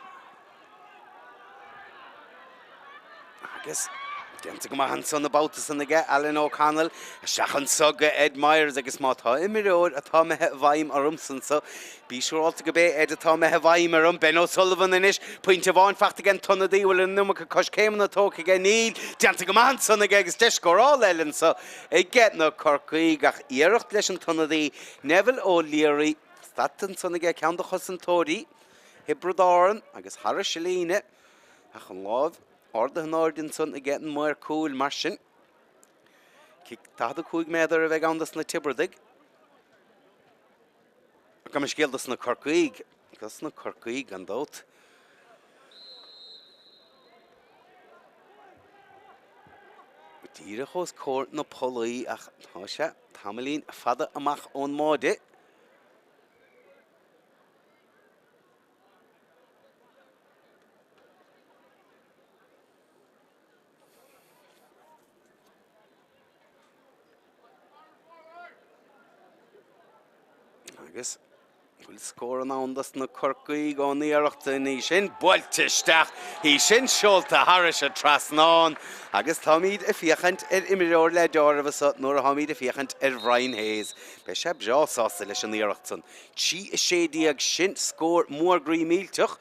Agus déanta go maith ansan an babhta san aige Alan O'Connell, isteach anso go Ed Myers agus má tá imreoir atá imithe i bhfeidhm ormsa anso, Bí siúráilte go b'é Ed atá imithe i bhfeidhm orm. Ben O'Sullivan anois, pointe amháin fachta ag an t-ionadaí, bhfuil an iomarca coiscéimeanna tógtha aige? Níl. Déanta go maith ansan aige agus deis scórála eile anso aige na Corcaígh ach iarracht leis an t-ionadaí Neville O'Leary. Stadta ansan aige ceann de chosantóirí Thiobraid Árann agus thairis an líne ach an lámh ardaithe in airde ansan aige an maor cúil mar sin. Cic 45 méadar a bheidh ann dos na Tiobradaigh. Gabh mo leithscéal dos na Corcaígh, dos na Corcaígh gan dabht. Díreach os comhair na pollaí ach tá sé tamaillín fada amach ón mbáide. Agus bhfuil scór i ndán dos na Corcaígh ón iarracht sin í sin buailte isteach, í sin seolta thairis an trasnán agus táimid ag féachaint ar imreoir le deáramh anso nuair a tháimid ag féachaint ar Bhrian Hayes. Beidh sé breá sásta leis an iarracht san. 3 16 sin scór mór groí millteach.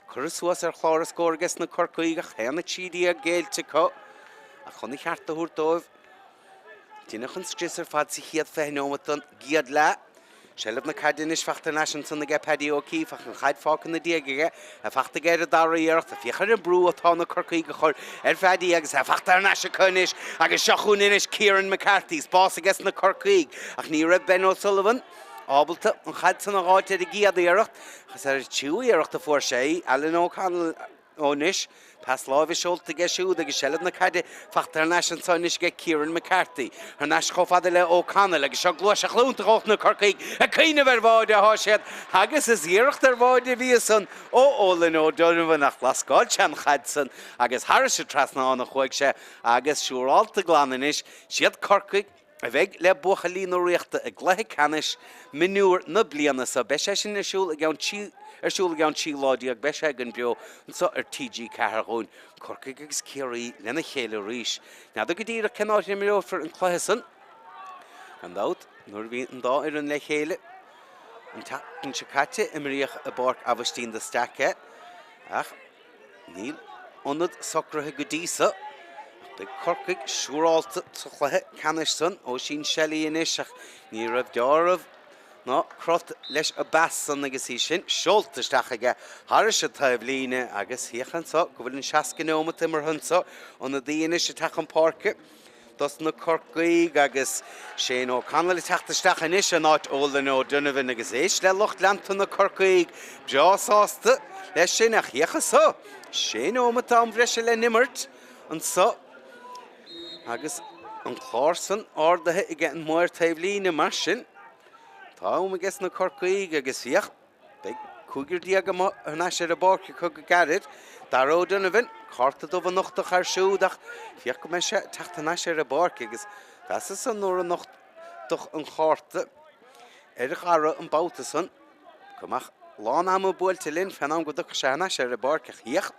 Curtha suas ar chlár na scór aige sna Corcaígh ach 1-13 géillte acu. Ach chun a cheart a thabhairt dóibh, deineadh an scrios ar fad sa chéad 20 neomat den gcéad leath. Seilbh na caide anois fachta thar n-ais ansan aige Paddy O'Keeffe ach an chaid fágtha ina diaidh aige, é fachta aige ar an dara iarracht. Féach ar an brú atá na Corcaígh a chur ar Phaddy agus é fachta thar n-ais acu anois agus seo chugainn anois Kieran McCarthy. Spás aige sna Corcaígh ach ní raibh Ben O'Sullivan ábalta an chaid san a dh'fháilt ar an gcéad iarracht ach is ar an tríú iarracht a fuair sé í. Alan O'Connell. Anois, pas láimhe seolta aige siúd agus seilbh na caide fachta thar n-ais anseo anois aige Kieran McCarthy. Thar n-ais chomh fada le O'Connell agus seo gluaiseacht iontach ó na Corcaígh ag cuimhneamh ar bháide atá siad agus is iarracht ar bháide a bhí ansan ó Olin O'Donovan ach lascáil sé an chaid san agus thairis an trasnán a chuaigh sé agus siúrálta glan anois siad Corcaigh a bheidh le buachaillí na Ríochta i gcluiche ceannais mionúr na bliana seo. Beidh sé sin ar siúl i gceann trí ar siúl i gceann 13 lá. Beidh sé againn beo anseo ar TG4 dhúinn. Corcaigh agus Ciarraí lena chéile arís. N'fheadar go díreach cén áit a n-imreofar an cluiche san. Gan dabht, nuair a bhí an dá fhoireann le chéile an tseachtain seo caite, imríodh i bPáirc Aibhistín de Staic é. Ach. Níl ionad socraithe go dtí so, ach beidh Corcaigh siúrálta sa chluiche ceannais san. Oisín Shelley anois ach ní raibh deáramh ná crot leis an bpas san agus í sin seolta isteach aige thairis an taobhlíne agus féach anso go bhfuil an 60 neomat imeartha anso. Ionadaí anois ag teacht chun páirce. dos na Corcaígh agus Shane O'Connell ag teacht isteach anois in áit Olin O'Donovan agus éist le lucht leanta na Corcaígh breá sásta leis sin ach féach anso, sé neomat am bhreise le n-imirt anso agus an clár san ardaithe ag an maor taobhlíne mar sin tá am aige sna Corcaígh agus féach Beidh cúigear amuigh thar n-ais ar an bpáirc acu go gairid. Darragh O'Donovan, cárta dubh a nochtadh air siúd ach féach go mbeidh sé ag teacht thar n-ais ar an bpáirc agus mheasas san nuair a nochtadh an chárta ar Dharragh an babhta san go mbeadh lán ama buailte linn fén am go dtiocfadh sé thar n-ais ar an bpáirc ach féach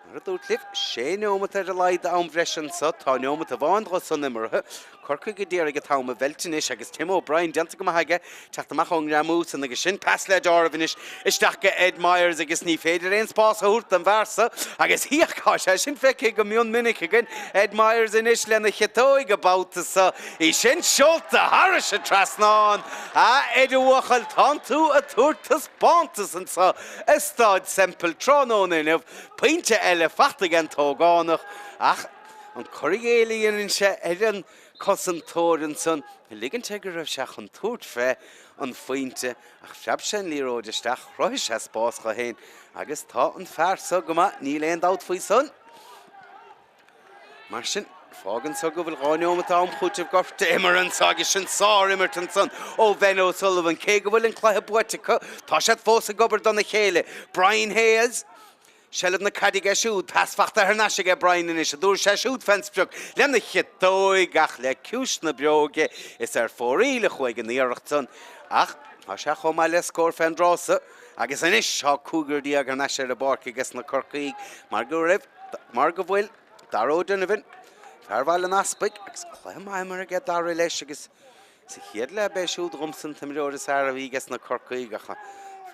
mar a dúirt libh, sé neomat ar a laghad d'am bhreise anso, tá neomat amháin dho san imeartha. Corcaigh a d'iarraidh an t-am a mheilt anois agus Tim O'Brien déanta go maith aige teacht amach ón ngreamú san agus sin pas le deáramh anois isteach go Ed Myers agus ní féidir aon spás a thabhairt don bhfear so agus féach tá sé sin feicthe go mion minic againn Ed Myers anois lena chiotóig an babhta so í sin seolta thairis an trasnán A Ed a bhuachaill tánn tú a tabhairt taispeántas anso i Staid Semple tráthnóna inniu pointe eile fachta ag an t-ógánach ach An cur i gcéill a dhéanann sé ar an cosantóir ansan, ag ligint air go raibh sé chun tabhairt fé an phointe ach phreab sé an liathróid isteach, chruthaigh sé spás dho fhéin agus tá an fear so go maith, níl aon dabht faoi san. Mar sin, fágann so go bhfuil 2 neomat am chúitimh gortaithe imeartha anso agus sin sár-imirt ansan ó Ben O'Sullivan. Cé go bhfuil an cluiche buaite acu, tá siad fós ag obair dona chéile. Brian Hayes. Seilbh na caide aige siúd, pas fachta thar n-ais aige Brian anois, a dtabharfaidh sé siúd fén sprioc lena chiotóig ach le ciumhais na bréige is ar fóraoil a chuaigh an iarracht san ach tá sé chomh maith le scór fén dtráth so agus anois tá cúigear thar n-ais ar an bpáirc aige sna Corcaígh mar go raibh mar go bhfuil Darragh O'Donovan, fear Bhaile an Easpaig agus cluiche maith imeartha aige Darragh leis agus Sa chéad leath b'é siúd dhomsa an t-imreoir is fearr a bhí aige sna Corcaígh ach an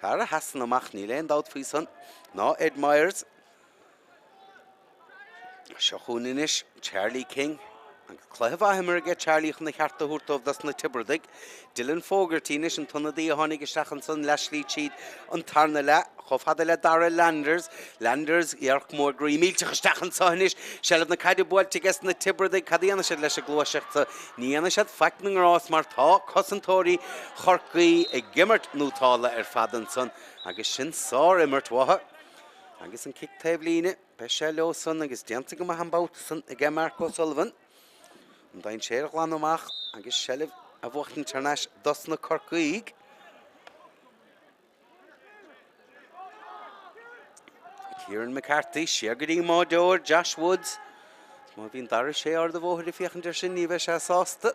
fear a sheasann amach, níl aon dabht faoi san, ná Ed Myers. Seo chugainn anois Charlie King. Agus cluiche mhaith imeartha aige Charlie chun a cheart a thabhairt dóibh dos na Tiobradaigh. Dylan Fogarty anois an t-ionadaí a tháinig isteach ansan leathshlí tríd an tarna leath. Chomh fada le Darragh Landers. Landers, iarracht mór groí millteach isteach anseo anois. Seilbh na caide buailte aige sna Tiobradaigh. Cad a dhéanfaidh siad leis an gluaiseacht seo? Ní dhéanfaidh siad faic na ngrást mar tá cosantóirí Chorcaí ag imirt nótála ar fad ansan agus sin sár-imirt uathu. Agus an cic taobhlíne, beidh sé leo san agus déanta go maith an babhta san aige Mark O'Sullivan. An dainséar a ghlanadh amach agus seilbh a bhuachtaint thar n-ais dos na Corcaígh. Kieran McCarthy, siar go dtí an mbáireoir, Josh Woods. Má bhíonn Dara Sé Ard an Bhóthair ag féachaint air sin, ní bheidh sé sásta.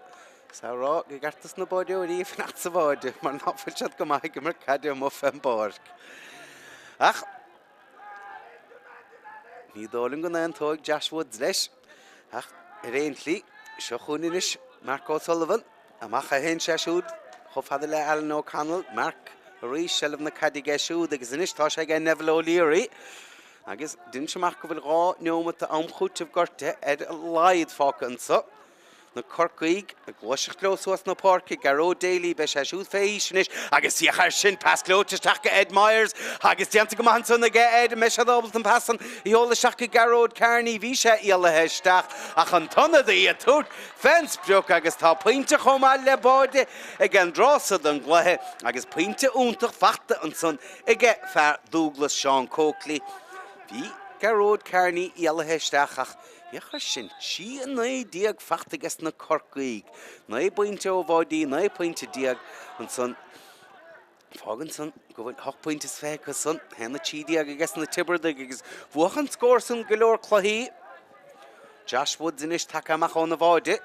Is é a rá go gceart dos na báireoirí fanacht sa bháide mar ná fuil siad go maith ag imirt caide amuigh fén bpáirc. Ach ní dóigh liom go n-aontóidh Josh Woods leis. Ach ar aon tslí, seo chugainn anois Mark O'Sullivan. Amach a théann sé siúd chomh fada le Alan O'Connell. Mark arís, seilbh na caide aige siúd agus anois tá sé aige Neville O'Leary. Agus d'inis amach go bhfuil 2 neomat am chúitimh gortaithe ar a laghad fágtha anseo. Na Corcaígh ag gluaiseacht leo suas na páirce, Gearóid Daly, beidh sé siúd fé aois anois agus féach air sin, pas gleoite isteach go Ed Myers agus déanta go maith ansan aige Ed, an mbeidh sé ábalta an pas san a sheoladh isteach go Gearóid Kearney, bhí sé éalaithe isteach ach an t-ionadaí ag tabhairt fén sprioc agus tá pointe chomh maith le báide ag an dtráth so den gcluiche agus pointe iontach fachta ansan aige fear Dúglas Seán Coakley. Bhí Gearóid Kearney éalaithe isteach ach Féach air sin, 3-19 fachta aige sna Corcaígh. 9 bpointe ó bháidí, 19 pointe ansan. Fágann san go bhfuil 8 bpointe is 20 acu san, 1-13 aige sna Tiobradaigh agus bhuafadh an scór san go leor cluichí. Josh Woods anois tagtha amach óna bháide.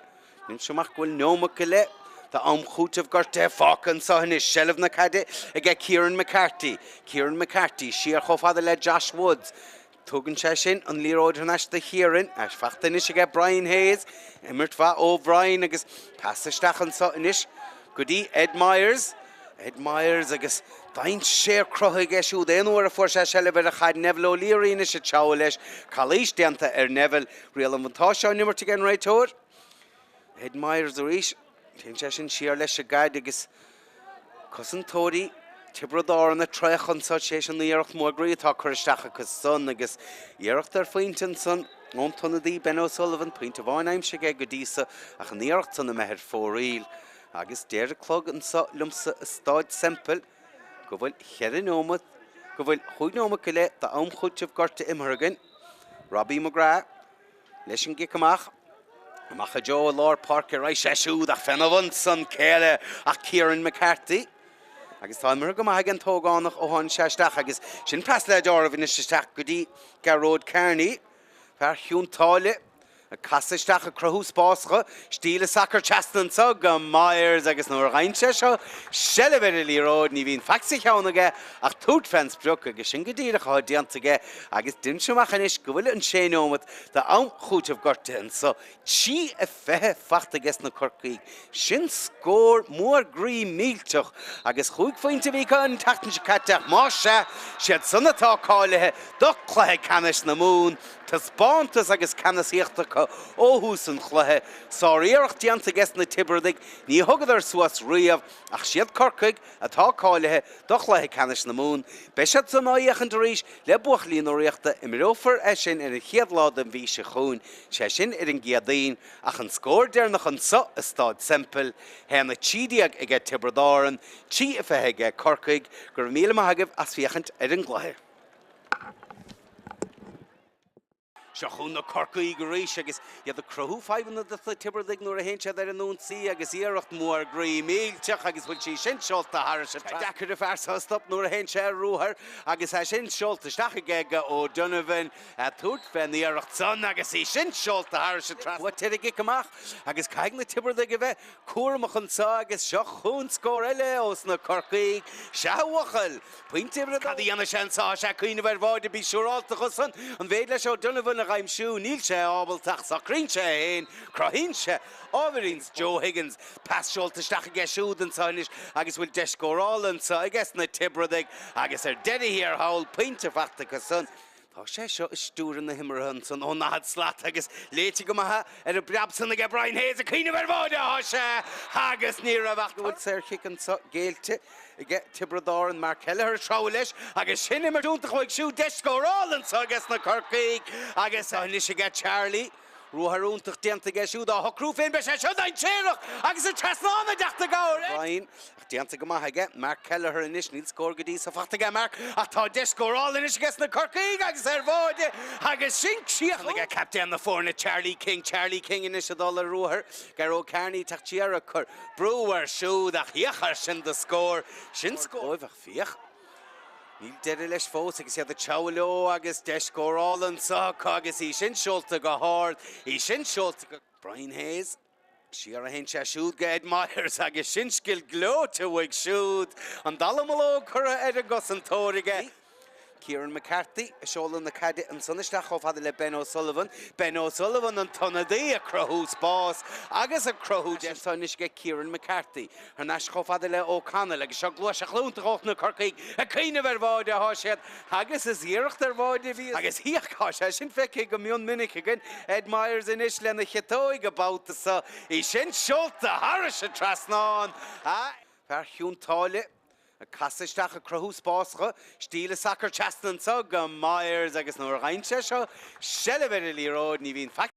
Deirimse amach go bhfuil neomat go leith d'am chúitimh gortaithe fágtha anseo anois. Seilbh na caide aige Kieran McCarthy. Kieran McCarthy siar chomh fada le Josh Woods. Tugann sé sin an liathróid thar n-ais do Chiaran. Fachta anois aige Brian Hayes. Imirt mhaith ó Bhrian agus pas isteach anseo anois go dtí Ed Myers. Ed Myers agus dainséar cruthaithe aige siúd aon uair a fuair sé seilbh ar an chaid. Neville O'Leary anois ag treabhadh leis. Calaois déanta ar Neville. Riail an bhuntáiste á n-imirt ag an réiteoir. Ed Myers arís. Téann sé sin siar leis an gcaid agus cosantóirí Tiobraid Árann ag traochadh anso tar éis an iarracht mór groí atá curtha isteach acu san agus iarracht ar phointe ansan ón t-ionadaí Ben O'Sullivan, pointe amháin aimsithe aige go dtí so ach an iarracht san imithe ar fóraoil agus deir an clog anso liomsa i Stáid Semple go bhfuil cheithre neomat, go bhfuil chúig neomat go leith d'am chúitimh gortaithe imeartha againn. Robbie McGrath. Leis an gcic amach, amach i dtreo i lár páirce ar aghaidh sé siúd ach féna bhun san cé eile ach Kieran McCarthy. Agus tá imeartha go maith ag an t-ógánach ó tháinig sé isteach agus sin pas le deáramh anois isteach go dtí Gearóid Kearney, fear Chionn tSáile, ag casadh isteach ag cruthú spásacha, stíle sacair trasna anseo go Myers agus nuair a gheibheann sé seo seilbh ar an liathróid ní bhíonn faic sa cheann aige ach tabhairt fén sprioc agus sin go díreach atá déanta aige agus deirimse amach anois go bhfuil an sé neomat d'am chúitimh gortaithe anso. 3-20 fachta aige sna Corcaígh. Sin scór mór groí millteach agus chúig phointe a bhí acu an tseachtain seo caite ach más ea, siad san atá cáilithe do chluiche ceannais na Mumhan. Taispeántas agus ceannasaíocht acu ó thús an chluiche. Sáriarracht déanta aige sna Tiobradaigh, ní thugadar suas riamh ach siad Corcaigh atá cáilithe do chluiche ceannais na Mumhan. Beidh siad san á fhéachaint arís le buachaillí na Ríochta, imreofar é sin ar an chéad lá den mhí seo chugainn, sé sin ar an gCéadaoin, ach an scór deireanach anso i Stáid Semple, 1-13 aige Tiobraid Árann, 3-20 aige Corcaigh. Go raibh míle maith agaibh as féachaint ar an gcluiche. Seo chugainn na Corcaígh arís agus iad ag cruthú fadhbanna do na Tiobradaigh nuair a théann siad ar an ionsaí agus iarracht mhór groí millteach agus bhfuil sí sin seolta thairis an trasnán. Deacair an fear seo a stop nuair a théann sé ar ruathar agus é sin seolta isteach aige go O'Donovan ag tabhairt fén iarracht san agus í sin seolta thairis an trasnán. Buaite ar an gcic amach agus caithfidh na Tiobradaigh a bheith cúramach anseo agus seo chugainn scór eile ós na Corcaígh. Sea a bhuachaill! Pointe uimhir a dó. Cad a dhéanfaidh sé anseo? Tá sé ag cuimhneamh ar bháide, bí siúrálta dho san. An bhféidir leis O'Donovan a dh'aimsiú? Níl sé ábalta ach socraíonn sé é féin. Cruthaíonn sé ábhairín Joe Higgins. Pas seolta isteach aige siúd anseo anois agus bhfuil deis scórála anseo aige sna Tiobradaigh agus ar deireadh thiar thall, pointe fachta acu san. Tá sé seo ag stiúradh na himeartha ansan ón ndaichead slat agus léite go maith ar an bpreab san aige Brian Hayes ag cuimhneamh ar bháide atá sé agus ní raibh ach go bhfuil saorchic anso géillte aige Tiobraid Árann, Mark Kelleher ag treabhadh leis agus sin imirt iontach uaidh siúd, deis scórála anso aige sna Corcaígh agus anois aige Charlie. Ruathar iontach déanta aige siúd á shocrú féin, beidh sé seo dainséarach agus an trasnán ag teacht i gcabhair air. Ryan, ach déanta go maith aige. Mark Kelleher anois, níl scór go dtí so fachta aige Mark ach tá deis scórála anois aige sna Corcaígh agus ar bháide agus sin críoch aige captaen na foirne Charlie King. Charlie King anois ag dul ar ruathar. Gearóid Kearney ag teacht siar ag cur brú air siúd ach féach air sin do scór. Sin scór dóibh ach féach. Níl deireadh leis fós agus iad ag treabhadh leo agus deis scórála anseo acu agus í sin seolta go hard, í sin seolta go. Brian Hayes. Siar a théann sé siúd go Ed Myers agus sin scil gleoite uaidh siúd. An dallamullóg curtha ar an gcosantóir aige. Kieran McCarthy ag seoladh na caide ansan isteach chomh fada le Ben O'Sullivan. Ben O'Sullivan an t-ionadaí ag cruthú spás agus ag cruthú deis anso anois aige Kieran McCarthy. Thar n-ais chomh fada le O'Connell agus seo gluaiseacht iontach ó na Corcaígh ag cuimhneamh ar bháide atá siad agus is iarracht ar bháide a bhí agus tá sé sin feicthe go mion minic againn. Ed Myers anois lena chiotóig an babhta seo í sin seolta thairis an trasnán. Fear Chionn tSáile ag casadh isteach ag cruthú spás dho, stíle sacair trasna anso go Myers agus nuair a gheibheann sé seo seilbh ar an liathróid ní bhíonn faic.